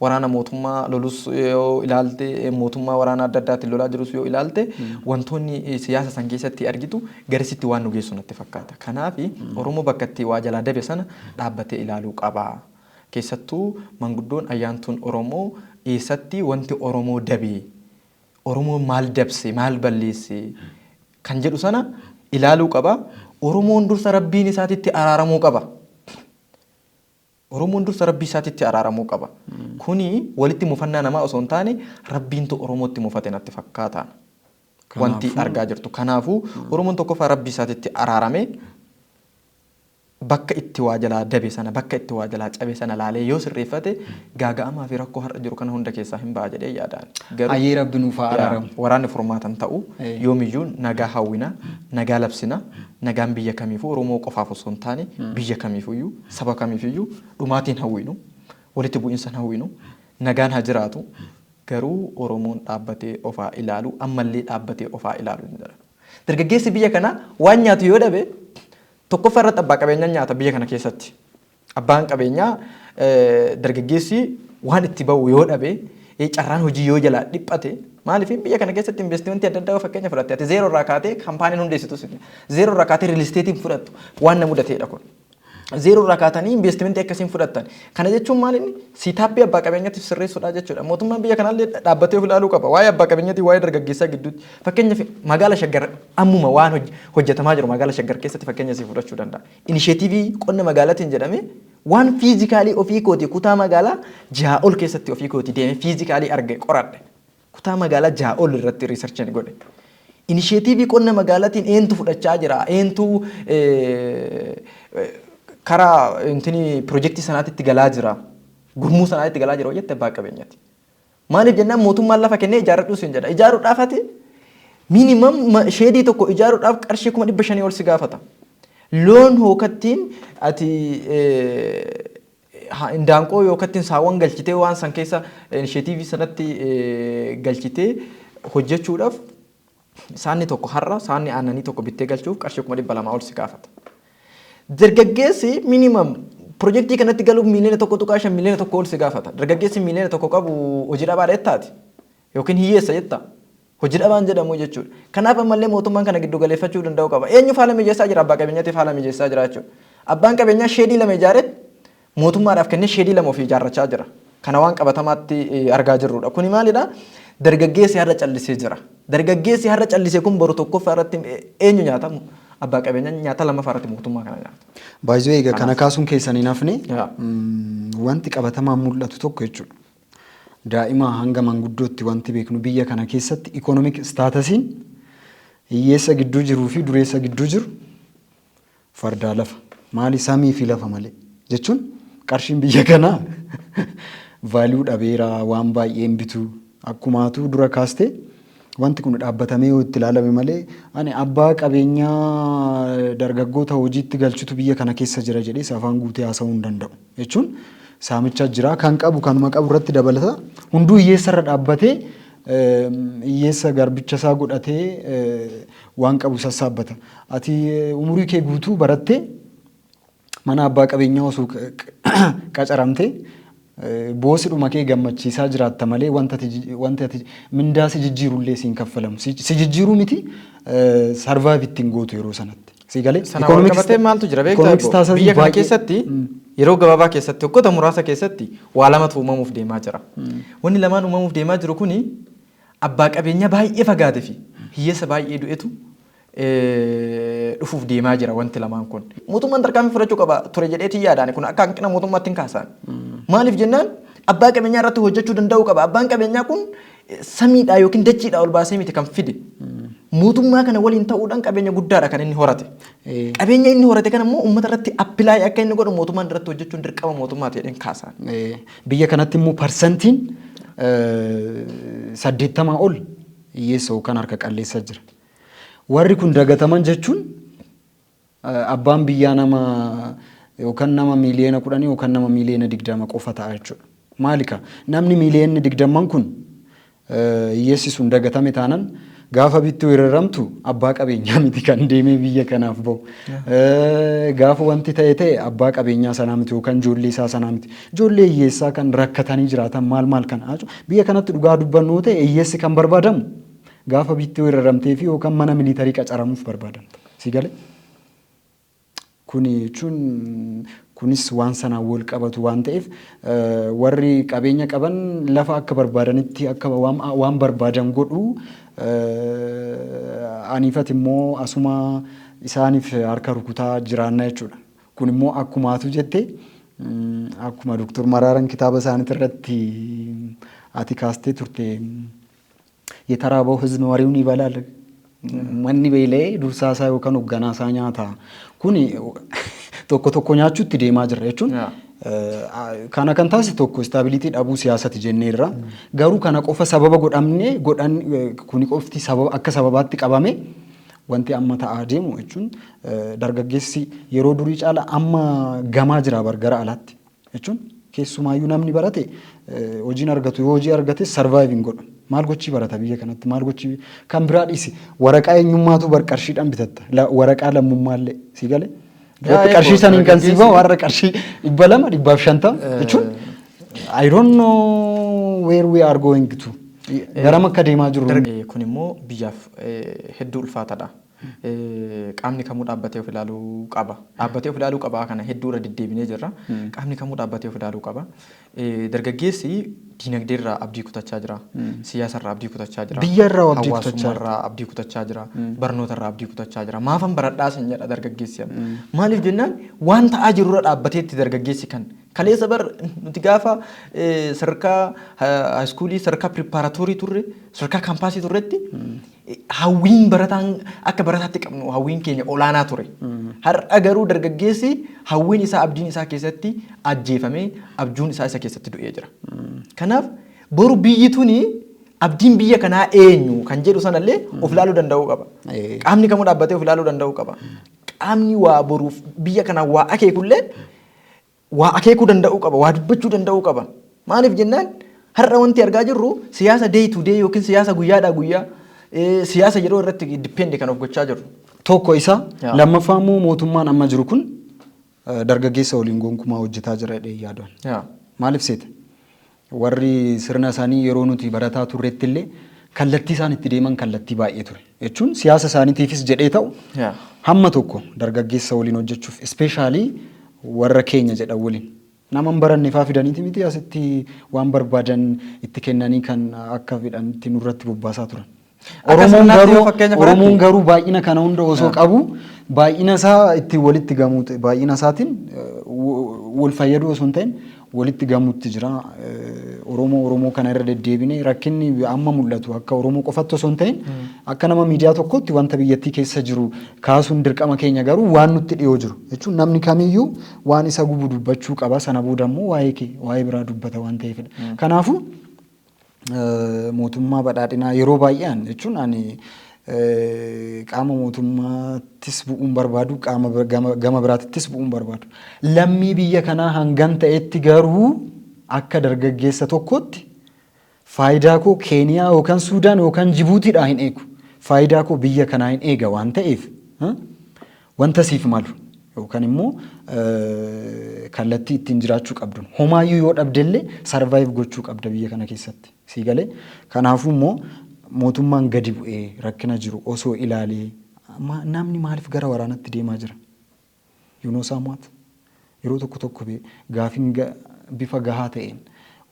Waraana mootummaa lolus yoo ilaalte, mootummaa waraana adda addaatiin lolaa jirus yoo ilaalte, wantoonni siyaasa san keessatti argitu garasitti waan nu geessu natti fakkaata. Kanaaf Oromoo bakka itti waa jalaa dabe sana dhaabbatee ilaaluu qaba. Keessattuu manguddoon ayyaantuun Oromoo eessatti wanti Oromoo dabe, Oromoon maal dabse, maal balleesse kan jedhu sana ilaaluu qaba. Oromoon dursa rabbiin isaatitti araaramuu qaba. Oromoon dursa rabbii isaatitti araaramuu qaba. Kuni walitti mufannaa namaa osoo hin taane rabbiintu Oromootti mufate natti fakkaata. Wanti argaa jirtu. Kanaafuu Oromoon tokkoffaa rabbii isaatitti araaramee bakka itti waa jalaa dabe sana, bakka itti waa jalaa cabe sana laalee yoo sirreeffate, gaaga'amaa fi rakkoo har'a jiru kana hunda keessaa hin ba'a jedhee yaadaan. Garuu Ayyee, rabbi nuuf haa araaramu. Waraanni furmaatan ta'u, yoomiyyuu nagaa hawwina, nagaa labsina, nagaan biyya kamiifuu, Oromoo qofaaf osoo hin taane biyya kamiifuyyuu, saba kamiifiyyuu dhumaatiin hawwinu, walitti bu'iinsan hawwinu, nagaan haa jiraatu. Garuu Oromoon dhaabbatee ofaa ilaalu, ammallee dhaabbatee ofaa ilaalu hin jedha. Dargaggeessi biyya kanaa waan nyaatu yoo dhabe, tokkoffaa irratti abbaa qabeenyaa nyaata biyya kana keessatti. Abbaan qabeenyaa dargaggeessi waan itti ba'u yoo dhabe, carraan hojii yoo jalaa dhiphate, maaliif, biyya kana keessatti investimentii adda addaa fakkeenya fudhatte, ati zeeroo irraa kaatee kaampaaniin hundeessitus, zeeroo irraa kaatee real estateiin fudhattu waan na mudateedha kun. Zeeroo irraa kaatanii investimentii akkasiin fudhattan. Kana jechuun maal, inni setup abbaa qabeenyaatiif sirreessuudha jechuudha. Mootummaan biyya kanaallee dhaabbatee of ilaaluu qaba. Waa'ee abbaa qabeenyaatii, waa'ee dargaggeessaa gidduutti. Fakkeenyaaf magaala Shaggar ammuma waan hojjetamaa jiru magaala Shaggar keessatti fakkeenya isii fudhachuu danda'a. Initiative qonna magaalaatiin jedhamee waan physically ofii kooti kutaa magaalaa 6 ol keessatti ofii kooti deemee physically arge, qoradhe. Kutaa magaalaa 6 ol irratti research godhe. Initiative qonna magaalaatiin eentu fudhachaa jira? Eentu karaa intini pirojektii sanaatti galaa jira? Gurmuu sanaatti galaa jira jette, abbaa qabeenyaati. Maaliif jennaan, mootummaan lafa kennee ijaarradhuu siin jedha. Ijaaruudhaaf ati minimum shed tokko ijaaruudhaaf qarshii 500,000 ol si gaafata. Loon hookattiin ati indaanqoo yookattiin saawwan galchitee waan san keessa initiative sanatti galchitee hojjechuudhaaf, saanni tokko har'a saanni aannanii tokko bittee galchuuf qarshii 200,000 ol si gaafata. Dargaggeessi minimum pirojektii kanatti galuuf miiliyoona 1.5, miiliyoona 1 ol si gaafata. Dargaggeessi miiliyoona 1 qabu hojii dhabaa jettaati yookiin hiyyeessa jetta. Hojii dhabaan jedhamu jechuudha. Kanaaf ammallee mootummaan kana giddu galeeffachuu danda'u qaba. Eenyuuf haala mijeessaa jira? Abbaa qabeenyaatiif haala mijeessaa jira jechuudha. Abbaan qabeenyaa shed 2 ijaaree mootummaadhaaf kennee shed 2 ofii ijaarrachaa jira. Kana waan qabatamaatti argaa jirrudha. Kuni maalidha? Dargaggeessi har'a callisee jira. Dargaggeessi har'a callisee kun boru tokkoffaa irratti eenyu nyaata? Abbaa qabeenyaa nyaata, lammaffaa irratti mootummaa kana nyaata. Baay'ee egaa kana kaasuun keessan hin hafne, wanti qabatamaan mul'atu tokko jechuudha. Daa'ima hanga manguddootti wanti beeknu, biyya kana keessatti economic statusiin hiyyeessa gidduu jiruu fi dureessa gidduu jiru fardaa lafa. Maali, samii fi lafa malee jechuun, qarshiin biyya kanaa Value dhabeera, waan baay'een bitu. Akkumaatu dura kaaste, wanti kun dhaabbatamee yoo itti ilaalame malee, ani abbaa qabeenyaa dargaggoota hojiitti galchutu biyya kana keessa jira jedhee afaan guutee haasa'uu hin danda'u. Jechuun saamicha jira, kan qabu kanuma qabu irratti dabalata. Hunduu hiyyeessa irra dhaabbatee, hiyyeessa garbicha isaa godhatee waan qabu sassaabbata. Ati umurii kee guutuu barattee mana abbaa qabeenyaa osoo qacaramtee boosidhuma kee gammachiisaa jiraatta malee, wanta ati mindaa si jijjiirullee siin kaffalamu. Si jijjiiruu miti, survive ittiin gootu yeroo sanatti. Si galee? Sana wal qabatee maaltu jira beektaa? Biyya kana keessatti yeroo gabaabaa keessatti, waggoota muraasa keessatti, waa lamatu uumamuuf deemaa jira. Wanni lamaan uumamuuf deemaa jiru kuni abbaa qabeenyaa baay'ee fagaate fi hiyyeessa baay'ee du'etu dhufuuf deemaa jira wanti lamaan kun. Mootummaan tarkaanfii fudhachuu qaba ture jedheetii yaadaan, kun akka hanqina mootummaatti hin kaasaan. Maaliif jennaan, abbaa qabeenyaa irratti hojjechuu danda'uu qaba. Abbaan qabeenyaa kun samiidhaa yookiin dachiidhaa ol baasee miti kan fide. Mootummaa kana waliin ta'uudhaan qabeenya guddaadha kan inni horate. Qabeenya inni horate kana immoo uummata irratti apply akka inni godhu mootummaan irratti hojjechuun dirqama mootummaati jedheen kaasaan. Biyya kanatti immoo 80% ol hiyyeessa yookaan harka qalleessa jira. Warri kun dagataman jechuun abbaan biyyaa nama yookaan nama 10 miiliyoona yookaan nama 20 miiliyoona qofa ta'a jechuudha. Maalika, namni 20 miiliyoonni kun hiyyeessi sun dagatame taanan, gaafa bittuu hiriiramtu abbaa qabeenyaa miti kan deemee biyya kanaaf bahu. Gaafa wanti ta'e ta'e abbaa qabeenyaa sanaa miti yookaan ijoollee isaa sanaa miti. Ijoollee hiyyeessaa kan rakkatanii jiraatan maal maal kana. Biyya kanatti dhugaa dubbannu ta'e, hiyyeessi kan barbaadamu gaafa bittuu hiriiramtee fi yookaan mana military qacaramuuf barbaadamta. Si galee? Kuni jechuun kunis waan sanaan wal qabatu waan ta'eef, warri qabeenya qaban lafa akka barbaadanitti akka waan barbaadan godhu, aniifati immoo asuma isaaniif harka rukutaa jiraanna jechuudha. Kun immoo akkumaatu jette, akkuma Doktor Maraaran kitaaba isaaniitti irratti ati kaastee turte, የተራበው ህዝብ መሪውን ይበላል። Manni beela'ee dursaa isaa yookaan hoogganaa isaa nyaata. Kuni tokko tokko nyaachuutti deemaa jirra jechuun kana kan taasise tokko stability dhabuu siyaasati jenneerra. Garuu kana qofa sababa godhamne godhan, kuni qofti sababa akka sababaatti qabame wanti amma ta'aa deemu jechuun dargaggeessi yeroo durii caala amma gamaa jira bar gara alaatti jechuun, keessumaayyuu namni barate hojiin argatu, yoo hojii argate survive hin godhu. Maal gochii barata biyya kanatti? Maal gochii kan biraa dhiisi, waraqaa eenyummaatu bar qarshiidhaan bitatta, waraqaa lammummaallee, si galee? Duratti qarshii saniin kan sii bahu, warra qarshii 200, 150 jechuun, I don't know where we are going to. Garam akka deemaa jirru. Kun immoo biyyaaf hedduu ulfaataadha. Qaamni kamuu dhaabbatee of ilaaluu qaba. Dhaabbatee of ilaaluu qaba, kana hedduu irra deddeebinee jirra. Qaamni kamuu dhaabbatee of ilaaluu qaba. Dargaggeessi diinagdee irraa abdii kutachaa jira. Siyaasa irraa abdii kutachaa jira. Biyya irraa abdii kutachaa jira. Hawaasummaa irraa abdii kutachaa jira. Barnoota irraa abdii kutachaa jira. Maafan baradhaa sin jedha dargaggeessi. Maaliif jennaan, waan ta'aa jirurra dhaabbateetti dargaggeessi kan kaleessa bar nuti gaafa sadarkaa high school, sadarkaa preparatory turre, sadarkaa campus turretti, hawwiin barataan akka barataatti qabnu, hawwiin keenya olaanaa ture. Har'a garuu dargaggeessi hawwiin isaa, abdiin isaa keessatti ajjeefamee, abjuun isaa isa keessatti du'ee jira. Kanaaf boru biyyi tuni, abdiin biyya kanaa eenyu kan jedhu sanallee of ilaaluu danda'uu qaba. Qaamni kamuu dhaabbatee of ilaaluu danda'uu qaba. Qaamni waa boruuf biyya kanaa waa akeekullee waa akeekuu danda'uu qaba, waa dubbachuu danda'uu qaba. Maaliif jennaan, har'a wanti argaa jirru siyaasa day to day yookiin siyaasa guyyaadhaa guyyaa, siyaasa yeroo irratti depend kan of gochaa jirru. Tokko isa, lammaffaa immoo mootummaan amma jiru kun dargaggeessa waliin gonkumaa hojjetaa jira jedhee yaaduun. Maaliif seeta? Warri sirna isaanii yeroo nuti barataa turretti illee kallattii isaan itti deeman kallattii baay'ee ture. Jechuun siyaasa isaaniitiifis jedhee ta'u hamma tokko dargaggeessa waliin hojjechuuf, especially warra keenya jedhan waliin. Nama hin baranne faa fidaniiti miti asitti waan barbaadan itti kennanii kan akka fedhanitti nurratti bobbaasaa turan. Akka Oromoon sirnaatti garuu yoo fakkeenya Oromoon fudhatte- garuu baay'ina kana hunda osoo qabu, baay'ina isaa ittiin walitti gamuu, baay'ina isaatiin wal fayyaduu osoo hin ta'in Walitti gamuutti jira. Oromoo Oromoo kana irra deddeebinee rakkinni amma mul'atu akka Oromoo qofatti osoo hin ta'in, akka nama miidiyaa tokkotti wanta biyyattii keessa jiru kaasuun dirqama keenya, garuu waan nutti dhiyoo jiru jechuun namni kamiyyuu waan isa gubu dubbachuu qaba, sana booda immoo waa'ee kee waa'ee biraa dubbata waan ta'eefidha. Kanaafuu mootummaa badhaadhinaa yeroo baay'een jechuun ani qaama mootummaattis bu'uun barbaadu, qaama gama biraatittis bu'uun barbaadu. Lammii biyya kanaa hangan ta'etti garuu akka dargaggeessa tokkotti faayidaa koo Keeniyaa yookaan Suudaan yookaan Jibuutiidhaa hin eegu. Faayidaa koo biyya kanaa hin eega waan ta'eef, wanta siif malu yookaan immoo kallattii ittiin jiraachuu qabdu homaayyuu yoo dhabdellee survive gochuu qabda biyya kana keessatti. Sii galee? Kanaafuu immoo mootummaan gadi bu'ee rakkina jiru osoo ilaalee, namni maaliif gara waraanatti deemaa jira? You know somewhat? Yeroo tokko tokko gaafiin bifa gahaa ta'een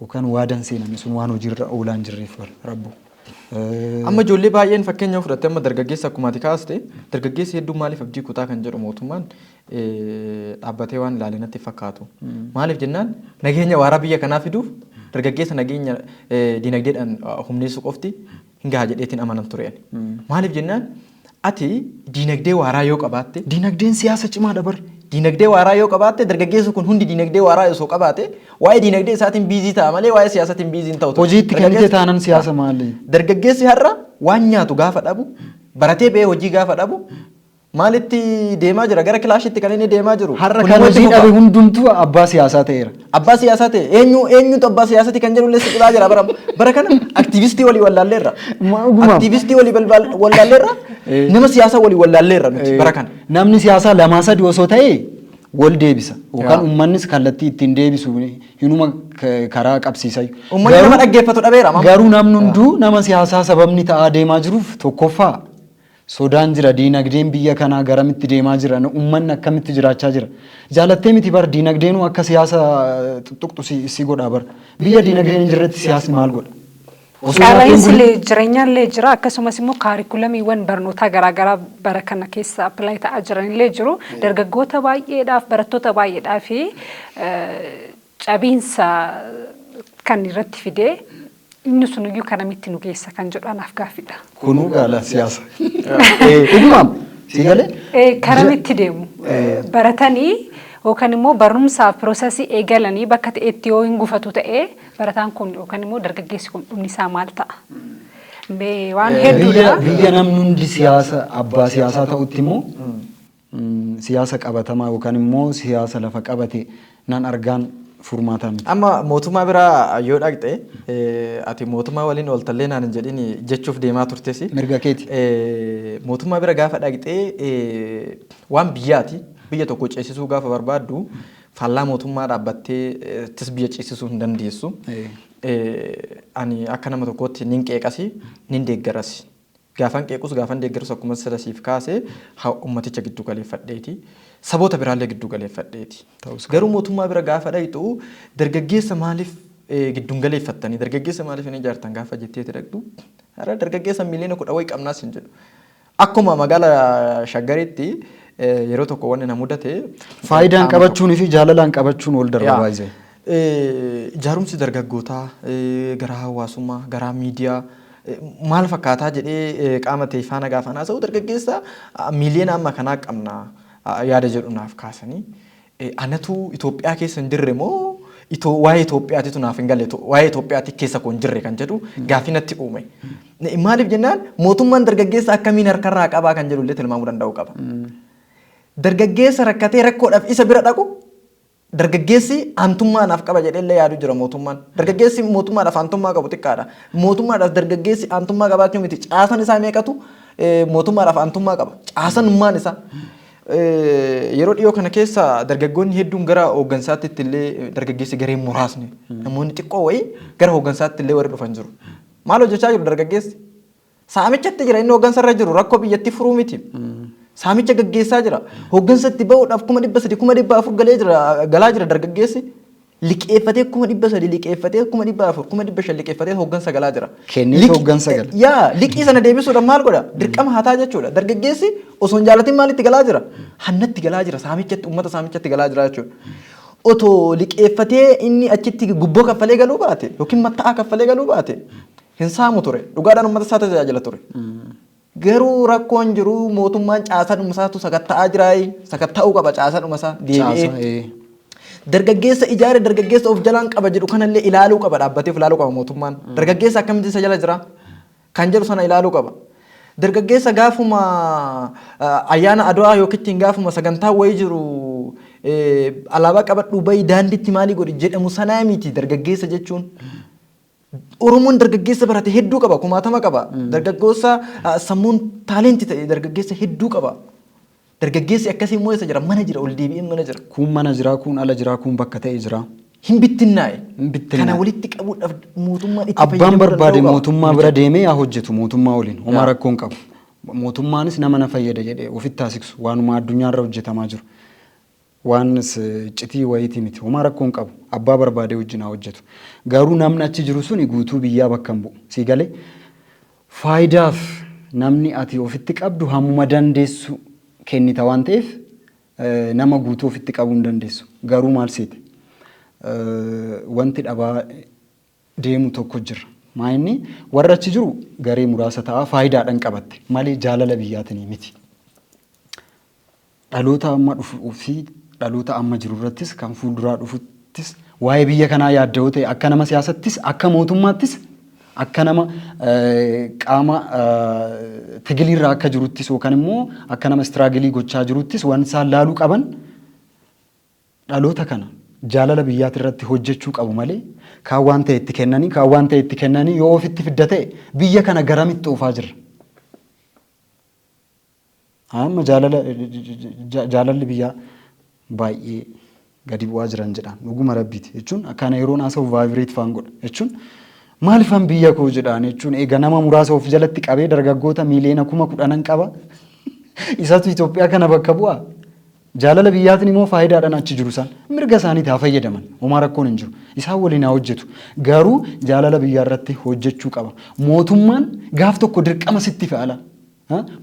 yookaan waadaan seename sun waan hojiirra oolaa hin jirreef bara rabbu. Amma ijoollee baay'een, fakkeenya fudhatte, amma dargaggeessa akkuma ati kaaste, dargaggeessi hedduun maaliif abdii kutaa kan jedhu mootummaan dhaabbatee waan ilaale natti fakkaatu. Maaliif jennaan, nageenya waaraa biyya kanaa fiduuf dargaggeessa nageenya dinagdeedhaan humneessuu qofti hin gaha jedheetiin amanan ture. Maaliif jennaan, ati dinagdee waaraa yoo qabaatte Dinagdeen siyaasa cimaadha bar. Dinagdee waaraa yoo qabaatte, dargaggeessi kun hundi dinagdee waaraa osoo qabaate, waa'ee dinagdee isaatiin busy ta'a malee waa'ee siyaasaatiin busy hin ta'u. Hojii itti kennite taanan siyaasa maali? Dargaggeessi har'a waan nyaatu gaafa dhabu, baratee ba'ee hojii gaafa dhabu, maalitti deemaa jira? Gara kilaashitti kan inni deemaa jiru. Har'a kan hojii dhabe hundumtuu abbaa siyaasaa ta'eera. Abbaa siyaasaa ta'e. Eenyu eenyutu abbaa siyaasaati kan jedhu illee si dhibaa jira. Bara kana aktiivistii walii wallaalleerra. Aktiivistii walii wallaalleerra. Nama siyaasaa walii wallaalleerra nuti bara kana. Namni siyaasaa lamaa sadi osoo ta'e wal deebisa yookaan uummannis kallattii ittiin deebisu hinuma karaa qabsiisa. Uummanni nama dhaggeeffatu dhabeera. Garuu namni hunduu nama siyaasaa sababni ta'aa deemaa jiruuf, tokkoffaa sodaan jira, diinagdeen biyya kanaa garamitti deemaa jira, uummanni akkamitti jiraachaa jira. Jaalattee miti bar, diinagdeenuu akka siyaasa tuttuqxu si godha bar. Biyya diinagdeen hin jirretti siyaasni maal godha? Qaala'insi jireenyaallee jira, akkasumas immoo kaarikulamiiwwan barnootaa garaagaraa bara kana keessa apply ta'aa jiranillee jiru. Dargaggoota baay'eedhaaf, barattoota baay'eedhaaf fi cabiinsa kan irratti fidee inni suniyyuu kanamitti nu geessa kan jedhu anaaf gaaffiidha. Kunuu gaala siyaasa. Dhugumaam si galee? Karamitti deemu baratanii yookaan immoo barumsaaf process eegalanii bakka ta'etti yoo hin gufatu ta'ee, barataan kun yookaan immoo dargaggeessi kun dhumni isaa maal ta'a? Mee waan hedduudha. Biyya namni hundi siyaasa abbaa siyaasaa ta'utti immoo siyaasa qabatamaa yookaan immoo siyaasa lafa qabate nan argaan furmaataa miti. Amma mootummaa biraa yoo dhaqxe, ati mootummaa waliin ooltallee naan hin jedhin jechuuf deemaa turtes. Mirga keeti. Mootummaa bira gaafa dhaqxee, waan biyyaati, biyya tokko ceesisuu gaafa barbaaddu, faallaa mootummaa dhaabbattee tis biyya ceesisuu hin dandeessu. Ani akka nama tokkootti nin qeeqasi, nin deeggarasi. Gaafan qeequs gaafan deeggarus, akkuma sila siif kaase, ummaticha giddu galeeffadheeti. Saboota biraallee giddu galeeffadheeti. Garuu mootummaa bira gaafa dhaqxu, dargaggeessa maaliif gidduun galeeffattanii, dargaggeessa maaliif hin ijaartan gaafa jetteeti dhaqxu, har'a dargaggeessa miiliyoona 10 wayi qabnaas hin jedhu. Akkuma magaala Shaggaritti yeroo tokko wanni na mudate. Faayidaan qabachuunii fi jaalalaan qabachuun wal darba baay'ee. Ijaarumsi dargaggootaa garaa hawaasummaa, garaa miidiyaa maal fakkaataa jedhee qaama ta'e faana gaafa haasa'u, dargaggeessa miiliyoona amma kanaa qabna yaada jedhu naaf kaasanii, anatu Itoophiyaa keessa hin jirre moo waa'ee Itoophiyaatitu naaf hin galle, waa'ee Itoophiyaati keessa koo hin jirre kan jedhu gaaffii natti uume. Maaliif jennaan, mootummaan dargaggeessa akkamiin harkarraa qabaa kan jedhu illee tilmaamuu danda'uu qaba. Dargaggeessa rakkatee rakkoodhaaf isa bira dhaqu, dargaggeessi aantummaa naaf qaba jedhee illee yaadu jira mootummaan. Dargaggeessi mootummaadhaaf aantummaa qabu xiqqaadha. Mootummaadhaaf dargaggeessi aantummaa qabaachuu miti. Caasan isaa meeqatu mootummaadhaaf aantummaa qaba? Caasanummaan isaa. Yeroo dhiyoo kana keessa dargaggoonni hedduun gara hooggansaatti illee, dargaggeessi gareen muraasni, namoonni xiqqoo wayii gara hooggansaatti illee warri dhufan jiru. Maal hojjechaa jiru dargaggeessi? Saamichatti jira inni hooggansa irra jiru, rakkoo biyyattii furuu miti. Saamicha gaggeessaa jira. Hooggansatti bahuudhaaf 300,000, 400,000 galee jira, galaa jira dargaggeessi. Liqeeffatee 300,000 liqeeffatee, 400,000, 500,000 liqeeffatee hooggansa galaa jira. Kennee hooggansa gala. Yaa, liqii sana deebisuudhaaf maal godha? Dirqama hataa jechuudha. Dargaggeessi osoo hin jaalatin maalitti galaa jira? Hannatti galaa jira. Saamichatti, uummata saamichatti galaa jira jechuudha. Otoo liqeeffatee inni achitti gubboo kaffalee galuu baate yookiin matta'aa kaffalee galuu baate hin saamu ture. Dhugaadhaan uummata isaa tajaajila ture. Garuu rakkoon jiru mootummaan caasaa isaatu sakatta'aa jiraayi. Sakatta'uu qaba caasaa isaa deebi'ee. Dargaggeessa ijaare, dargaggeessa of jalaan qaba jedhu kanallee ilaaluu qaba, dhaabbatee of ilaaluu qaba mootummaan. Dargaggeessa akkamitti isa jala jira kan jedhu sana ilaaluu qaba. Dargaggeessa gaafuma ayyaana Adwaa yookiin gaafuma sagantaa wayii jiru alaabaa qabadhuu bahii daandiitti maalii godhi jedhamu sanaa miti dargaggeessa jechuun. Oromoon dargaggeessa barate hedduu qaba, kumaatama qaba. Dargaggeessa sammuun talent ta'e dargaggeessa hedduu qaba. Dargaggeessi akkasii immoo eessa jira? Mana jira, ol deebi'ee mana jira. Kun mana jira, kun ala jira, kun bakka ta'e jira. Hin bittinnaa'e. Hin bittinnaa'e. Kana walitti qabuudhaaf mootummaan itti Abbaan fayyadamuu barbaade danda'uu qaba. mootummaa bira deemee haa hojjetu mootummaa waliin. Homaa rakkoo hin qabu. Mootummaanis nama na fayyada jedhee ofitti taasisu waanuma addunyaarra hojjetamaa jiru. Waan citii wayiitii miti. Homaa rakkoo hin qabu. Abbaa barbaade wajjin haa hojjetu. Garuu namni achi jiru suni guutuu biyyaa bakka hin bu'u. Sii galee faayidaaf namni ati ofitti qabdu hammuma dandeessu kennita waan ta'eef nama guutuu ofitti qabuu hin dandeessu. Garuu maal seete? Wanti dhabaa deemu tokko jira. Maa inni warra achi jiru garee muraasa ta'a, faayidaadhaan qabatte malee jaalala biyyaatiin miti. Dhaloota amma dhufuu fi dhaloota amma jiru irrattis kan fuulduraa dhufuttis waa'ee biyya kanaa yaadda'oo ta'e, akka nama siyaasattis, akka mootummaattis, akka nama qaama tigiliirra akka jiruttis yookaan immoo akka nama struggle gochaa jiruttis, waan isaan laaluu qaban dhaloota kana jaalala biyyaati irratti hojjechuu qabu malee kaan waan ta'e itti kennanii, kaan waan ta'e itti kennanii yoo ofitti fidda ta'e biyya kana garamitti oofaa jirra? Amma jaalalli biyyaa baay'ee gadi bu'aa jiran jedhaan, dhuguma rabbiiti jechuun akkana yeroon haasa'u vibrate faan godha jechuun maalifan biyya koo jedhaan jechuun eega nama muraasa of jalatti qabee dargaggoota miiliyoona 10,000 qaba, isatu Itoophiyaa kana bakka bu'aa. Jaalala biyyaatiin immoo faayidaadhaan achi jiru isaan mirga isaaniiti haa fayyadaman, homaa rakkoon hin jiru, isaan waliin haa hojjetu, garuu jaalala biyyaa irratti hojjechuu qaba mootummaan. Gaaf tokko dirqama sitti fe'ala.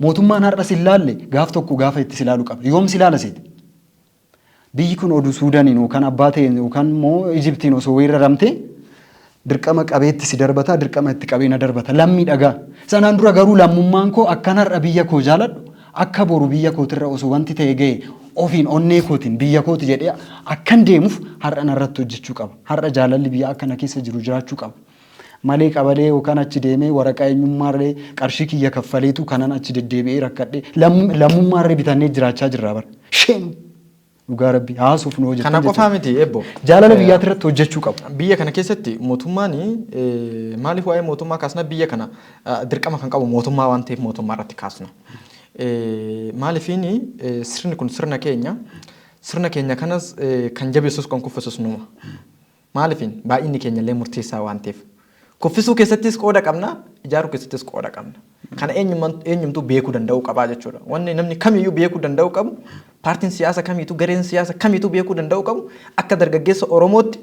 Mootummaan har'a si laalle gaaf tokko gaafa itti si laalu qaba. Yoom si laala seete? Biyyi kun oduu Suudaaniin yookaan abbaa ta'een yookaan immoo Ijiptiin osoo weeraramtee dirqama qabeetti si darbata, dirqama itti qabee na darbata. Lammii dhagaa. Sanaan dura garuu lammummaan koo akkan har'a biyya koo jaaladhu, akka boru biyya kootirra osoo wanti ta'e ga'e ofiin onnee kootiin biyya kooti jedhee akkan deemuuf har'a narratti hojjechuu qaba. Har'a jaalalli biyya akkana keessa jiru jiraachuu qaba. Malee qabalee yookaan achi deemee waraqaa eenyummaallee qarshii kiyya kaffaleetu kanan achi deddeebi'ee rakkadhee lammummaallee bitannee jiraachaa jirra bara. Shame, dhugaa rabbi haasuuf nu hojjetan. Kana qofaa miti, Eebbo. Jaalala biyyaati irratti hojjechuu qabu. Biyya kana keessatti mootummaan, maaliif waa'ee mootummaa kaasna? Biyya kana dirqama kan qabu mootummaa waan ta'eef mootummaa irratti kaasna. Maaliifiin sirni kun sirna keenya, sirna keenya kanas kan jabeessus kan kuffisus numa. Maaliifiin baay'inni keenya illee murteessaa waan ta'eef. Kuffisuu keessattis qooda qabna, ijaaruu keessattis qooda qabna. Kana eenyumtuu beekuu danda'uu qabaa jechuudha. Wanni namni kamiyyuu beekuu danda'uu qabu, paartiin siyaasa kamiituu, gareen siyaasa kamiituu beekuu danda'uu qabu, akka dargaggeessa Oromootti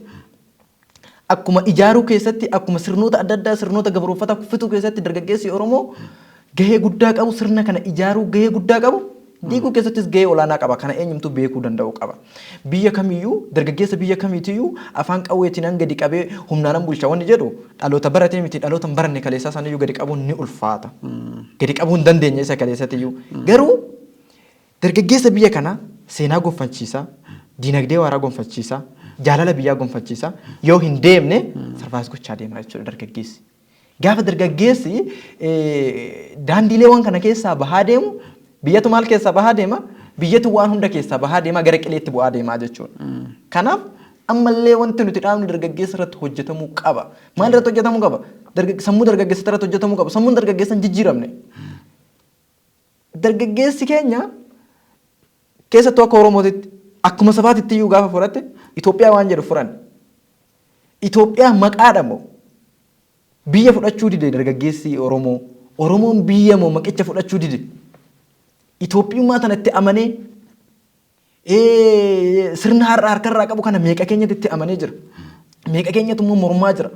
akkuma ijaaruu keessatti, akkuma sirnoota adda addaa, sirnoota gabrooffataa kuffisuu keessatti dargaggeessi Oromoo gahee guddaa qabu, sirna kana ijaaruu gahee guddaa qabu, diiguu keessattis gahee olaanaa qaba. Kana eenyumtuu beekuu danda'uu qaba. Biyya kamiyyuu, dargaggeessa biyya kamiitiyyuu afaan qawweetiin gadi qabee humnaanan bulcha wanni jedhu dhaloota baratee miti, dhaloota hin baranne kaleessaa isaaniiyyuu gadi qabuun ni ulfaata. Gadi qabuu hin dandeenye isa kaleessatiyyuu. Garuu dargaggeessa biyya kanaa seenaa gonfachiisaa, diinagdee waaraa gonfachiisaa, jaalala biyyaa gonfachiisaa yoo hin deemne survive gochaa deema jechuudha dargaggeessi. Gaafa dargaggeessi daandiileewwan kana keessaa bahaa deemu biyyatu maal keessaa bahaa deema? Biyyatu waan hunda keessaa bahaa deema, gara qileetti bu'aa deemaa jechuudha. Kanaaf ammallee wanti nuti dhaabnu dargaggeessa irratti hojjetamuu qaba. Maal irratti hojjetamuu qaba? Sammuu dargaggeessa irratti hojjetamuu qaba. Sammuun dargaggeessa hin jijjiiramne. Dargaggeessi keenya keessattuu akka Oromootitti, akkuma sabaatitti iyyuu gaafa fudhatte, Itoophiyaa waan jedhu furan. Itoophiyaa maqaadha moo biyya fudhachuu dide dargaggeessi Oromoo? Oromoon biyya moo maqicha fudhachuu dide? Itoophiyummaa tanatti amanee sirna har'a harkarraa qabu kana meeqa keenyatti itti amanee jira? Meeqa keenyatu immoo mormaa jira?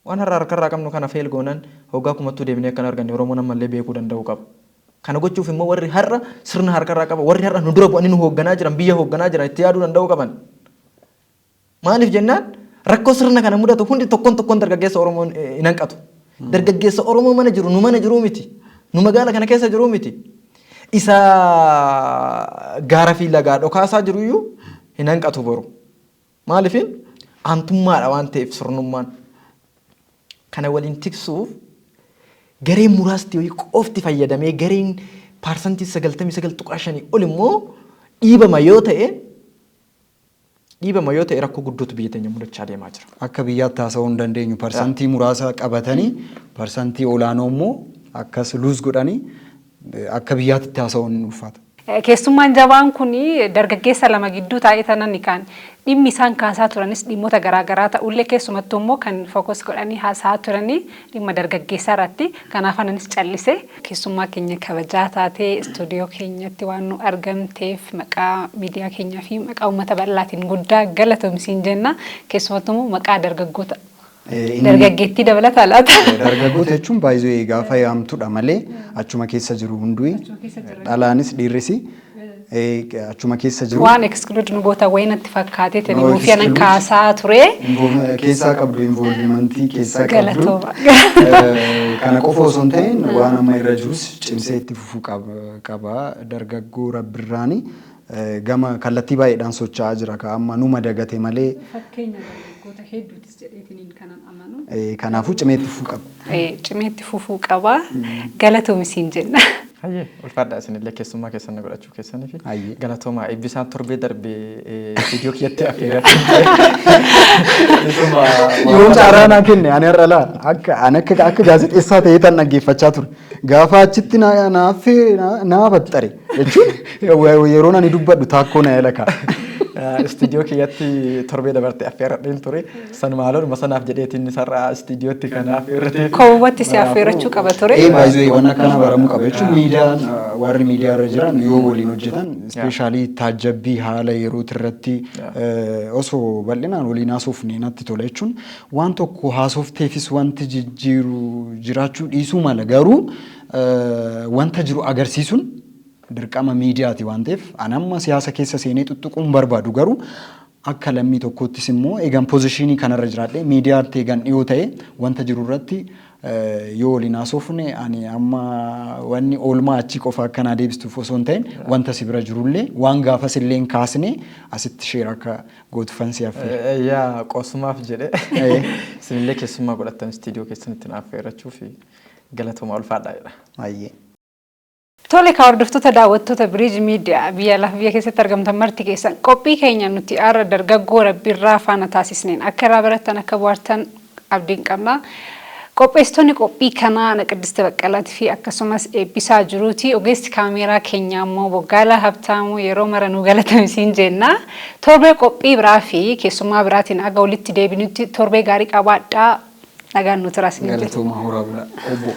Waan har'a harkarraa qabnu kana fail goonan hoggaa kumattuu deebinee akkan arganne Oromoon ammallee beekuu danda'uu qaba. Kana gochuuf immoo warri har'a sirna harkarraa qaba, warri har'a nu dura bu'anii nu hoogganaa jiran, biyya hoogganaa jiran itti yaaduu danda'uu qaban. Maaliif jennaan, rakkoo sirna kana mudatu hundi tokkoon tokkoon dargaggeessa Oromoo hin hanqatu. Dargaggeessa Oromoo mana jiru, nu mana jiruu miti. Nu magaala kana keessa jiruu miti. Isa gaara fi lagaa dhokaasaa jiru iyyuu hin hanqatu boru. Maaliifin aantummaadha waan ta'eef sirnummaan. Kana waliin tiksuuf gareen muraasti wayii qofti fayyadamee gareen 99.5% ol immoo dhiibama yoo ta'e rakkoo guddootu biyya teenya mudachaa deemaa jira. Akka biyyaatti haasa'uu hin dandeenyu. Parsantii muraasa qabatanii parsantii olaanoo immoo akkas lose godhanii akka biyyaatti haasa'uun hin ulfaata. Keessummaan jabaan kun dargaggeessa lama gidduu taa'ee tanan kan dhimmi isaan kaasaa turanis dhimmoota garaagaraa ta'ullee, keessumattuu immoo kan focus godhanii haasa'aa turanii dhimma dargaggeessaa irratti. Kanaaf ananis callise. Keessummaa keenya kabajaa taatee istuudiyoo keenyatti waan nu argamteef maqaa miidiyaa keenyaa fi maqaa uummata bal'aatiin guddaa galatoomsiin jenna. Keessumattuu immoo maqaa dargaggoota, dargaggeettii dabalataa laata? Dargaggoota jechuun baay'ee gaafa yaamtudha malee achuma keessa jiru hunduu, dhalaanis dhiirris achuma keessa jiru. Waan exclude nu goota wayii natti fakkaatee tani nuuf yanan kaasaa ture. Keessaa qabdu, involvementii keessaa qabdu. Kana qofa osoo hin ta'in waan amma irra jirus cimsee itti fufuu qaba. Dargaggoo Rabbirraani gama kallattii baay'eedhaan socho'aa jira. Ka amma numa dagate malee. Fakkeenya dargaggoota hedduutis jedheetiniin kanan amanu. Kanaafuu cimee itti fufuu qaba. Cimee itti fufuu qaba. Galatoomisiin jenna. Hayyee, ulfaadha isinillee keessummaa keessan na godhachuu keessanii fi galatoomaa. Eebbisaan torbee darbe viidiyoo kiyyatti affeerate. Yoom carraa naa kenne? Ani har'a laa akka ani akka gaazexeessaa ta'ee tan dhaggeeffachaa ture. Gaafa achitti naaf naa baxxare jechuun yeroo ani dubbadhu taakkoo na yala ka'a. Istiidiyoo kiyyatti torbee dabarte affeeradheen ture. San maaloodhuma sanaaf jedheetiin isarraa istiidiyootti kana affeerratee. Koowwatti si affeerachuu qaba ture. Ee, baay'ee waan akkana baramuu qaba jechuun miidiyaan, warri miidiyaa irra jiran yoo waliin hojjetan, especially taajjabbii haala yerootii irratti osoo bal'inaan waliin haasofne natti tola. Jechuun waan tokko haasofteefis wanti jijjiiru jiraachuu dhiisuu mala, garuu wanta jiru agarsiisuun dirqama miidiyaati waan ta'eef, ani amma siyaasa keessa seenee tuttuquun barbaadu, garuu akka lammii tokkoottis immoo eegan positionii kanarra jiraadhe, miidiyaatti eegan dhiyoo ta'e, wanta jiru irratti yoo waliin haasofne, ani amma wanni oolmaa achii qofa akkanaa deebistuuf osoo hin ta'in wanta si bira jirullee waan gaafas illee hin kaasne asitti share akka gootufan si affeera. Yaa, qoosumaaf jedhe. Isinillee keessummaa godhattan istiidiyoo keessanitti na affeerrachuu fi galatooma, ulfaadhaa jedha. Baay'ee. Tole ka, hordoftoota daawwattoota Biriij Miidiyaa biyya lafa biyya keessatti argamtan marti keessan, qophii keenya nuti har'a dargaggoo Rabbirraa faana taasisneen akka irraa barattan, akka bohaartan abdiin qabna. Qopheessitoonni qophii kanaa Ana Qiddiste Baqqalaatii fi akkasumas Eebbisaa Jiruuti. Ogeessi kaameeraa keenyaa immoo Boggaalaa Habtaamuu, yeroo mara nu galatamisiin jenna. Torbee qophii biraa fi keessummaa biraatiin aga walitti deebinutti torbee gaarii qabaadhaa. Nagaan nu turaa isiniin jenna. Galatooma, horaa bulaa. Obbo.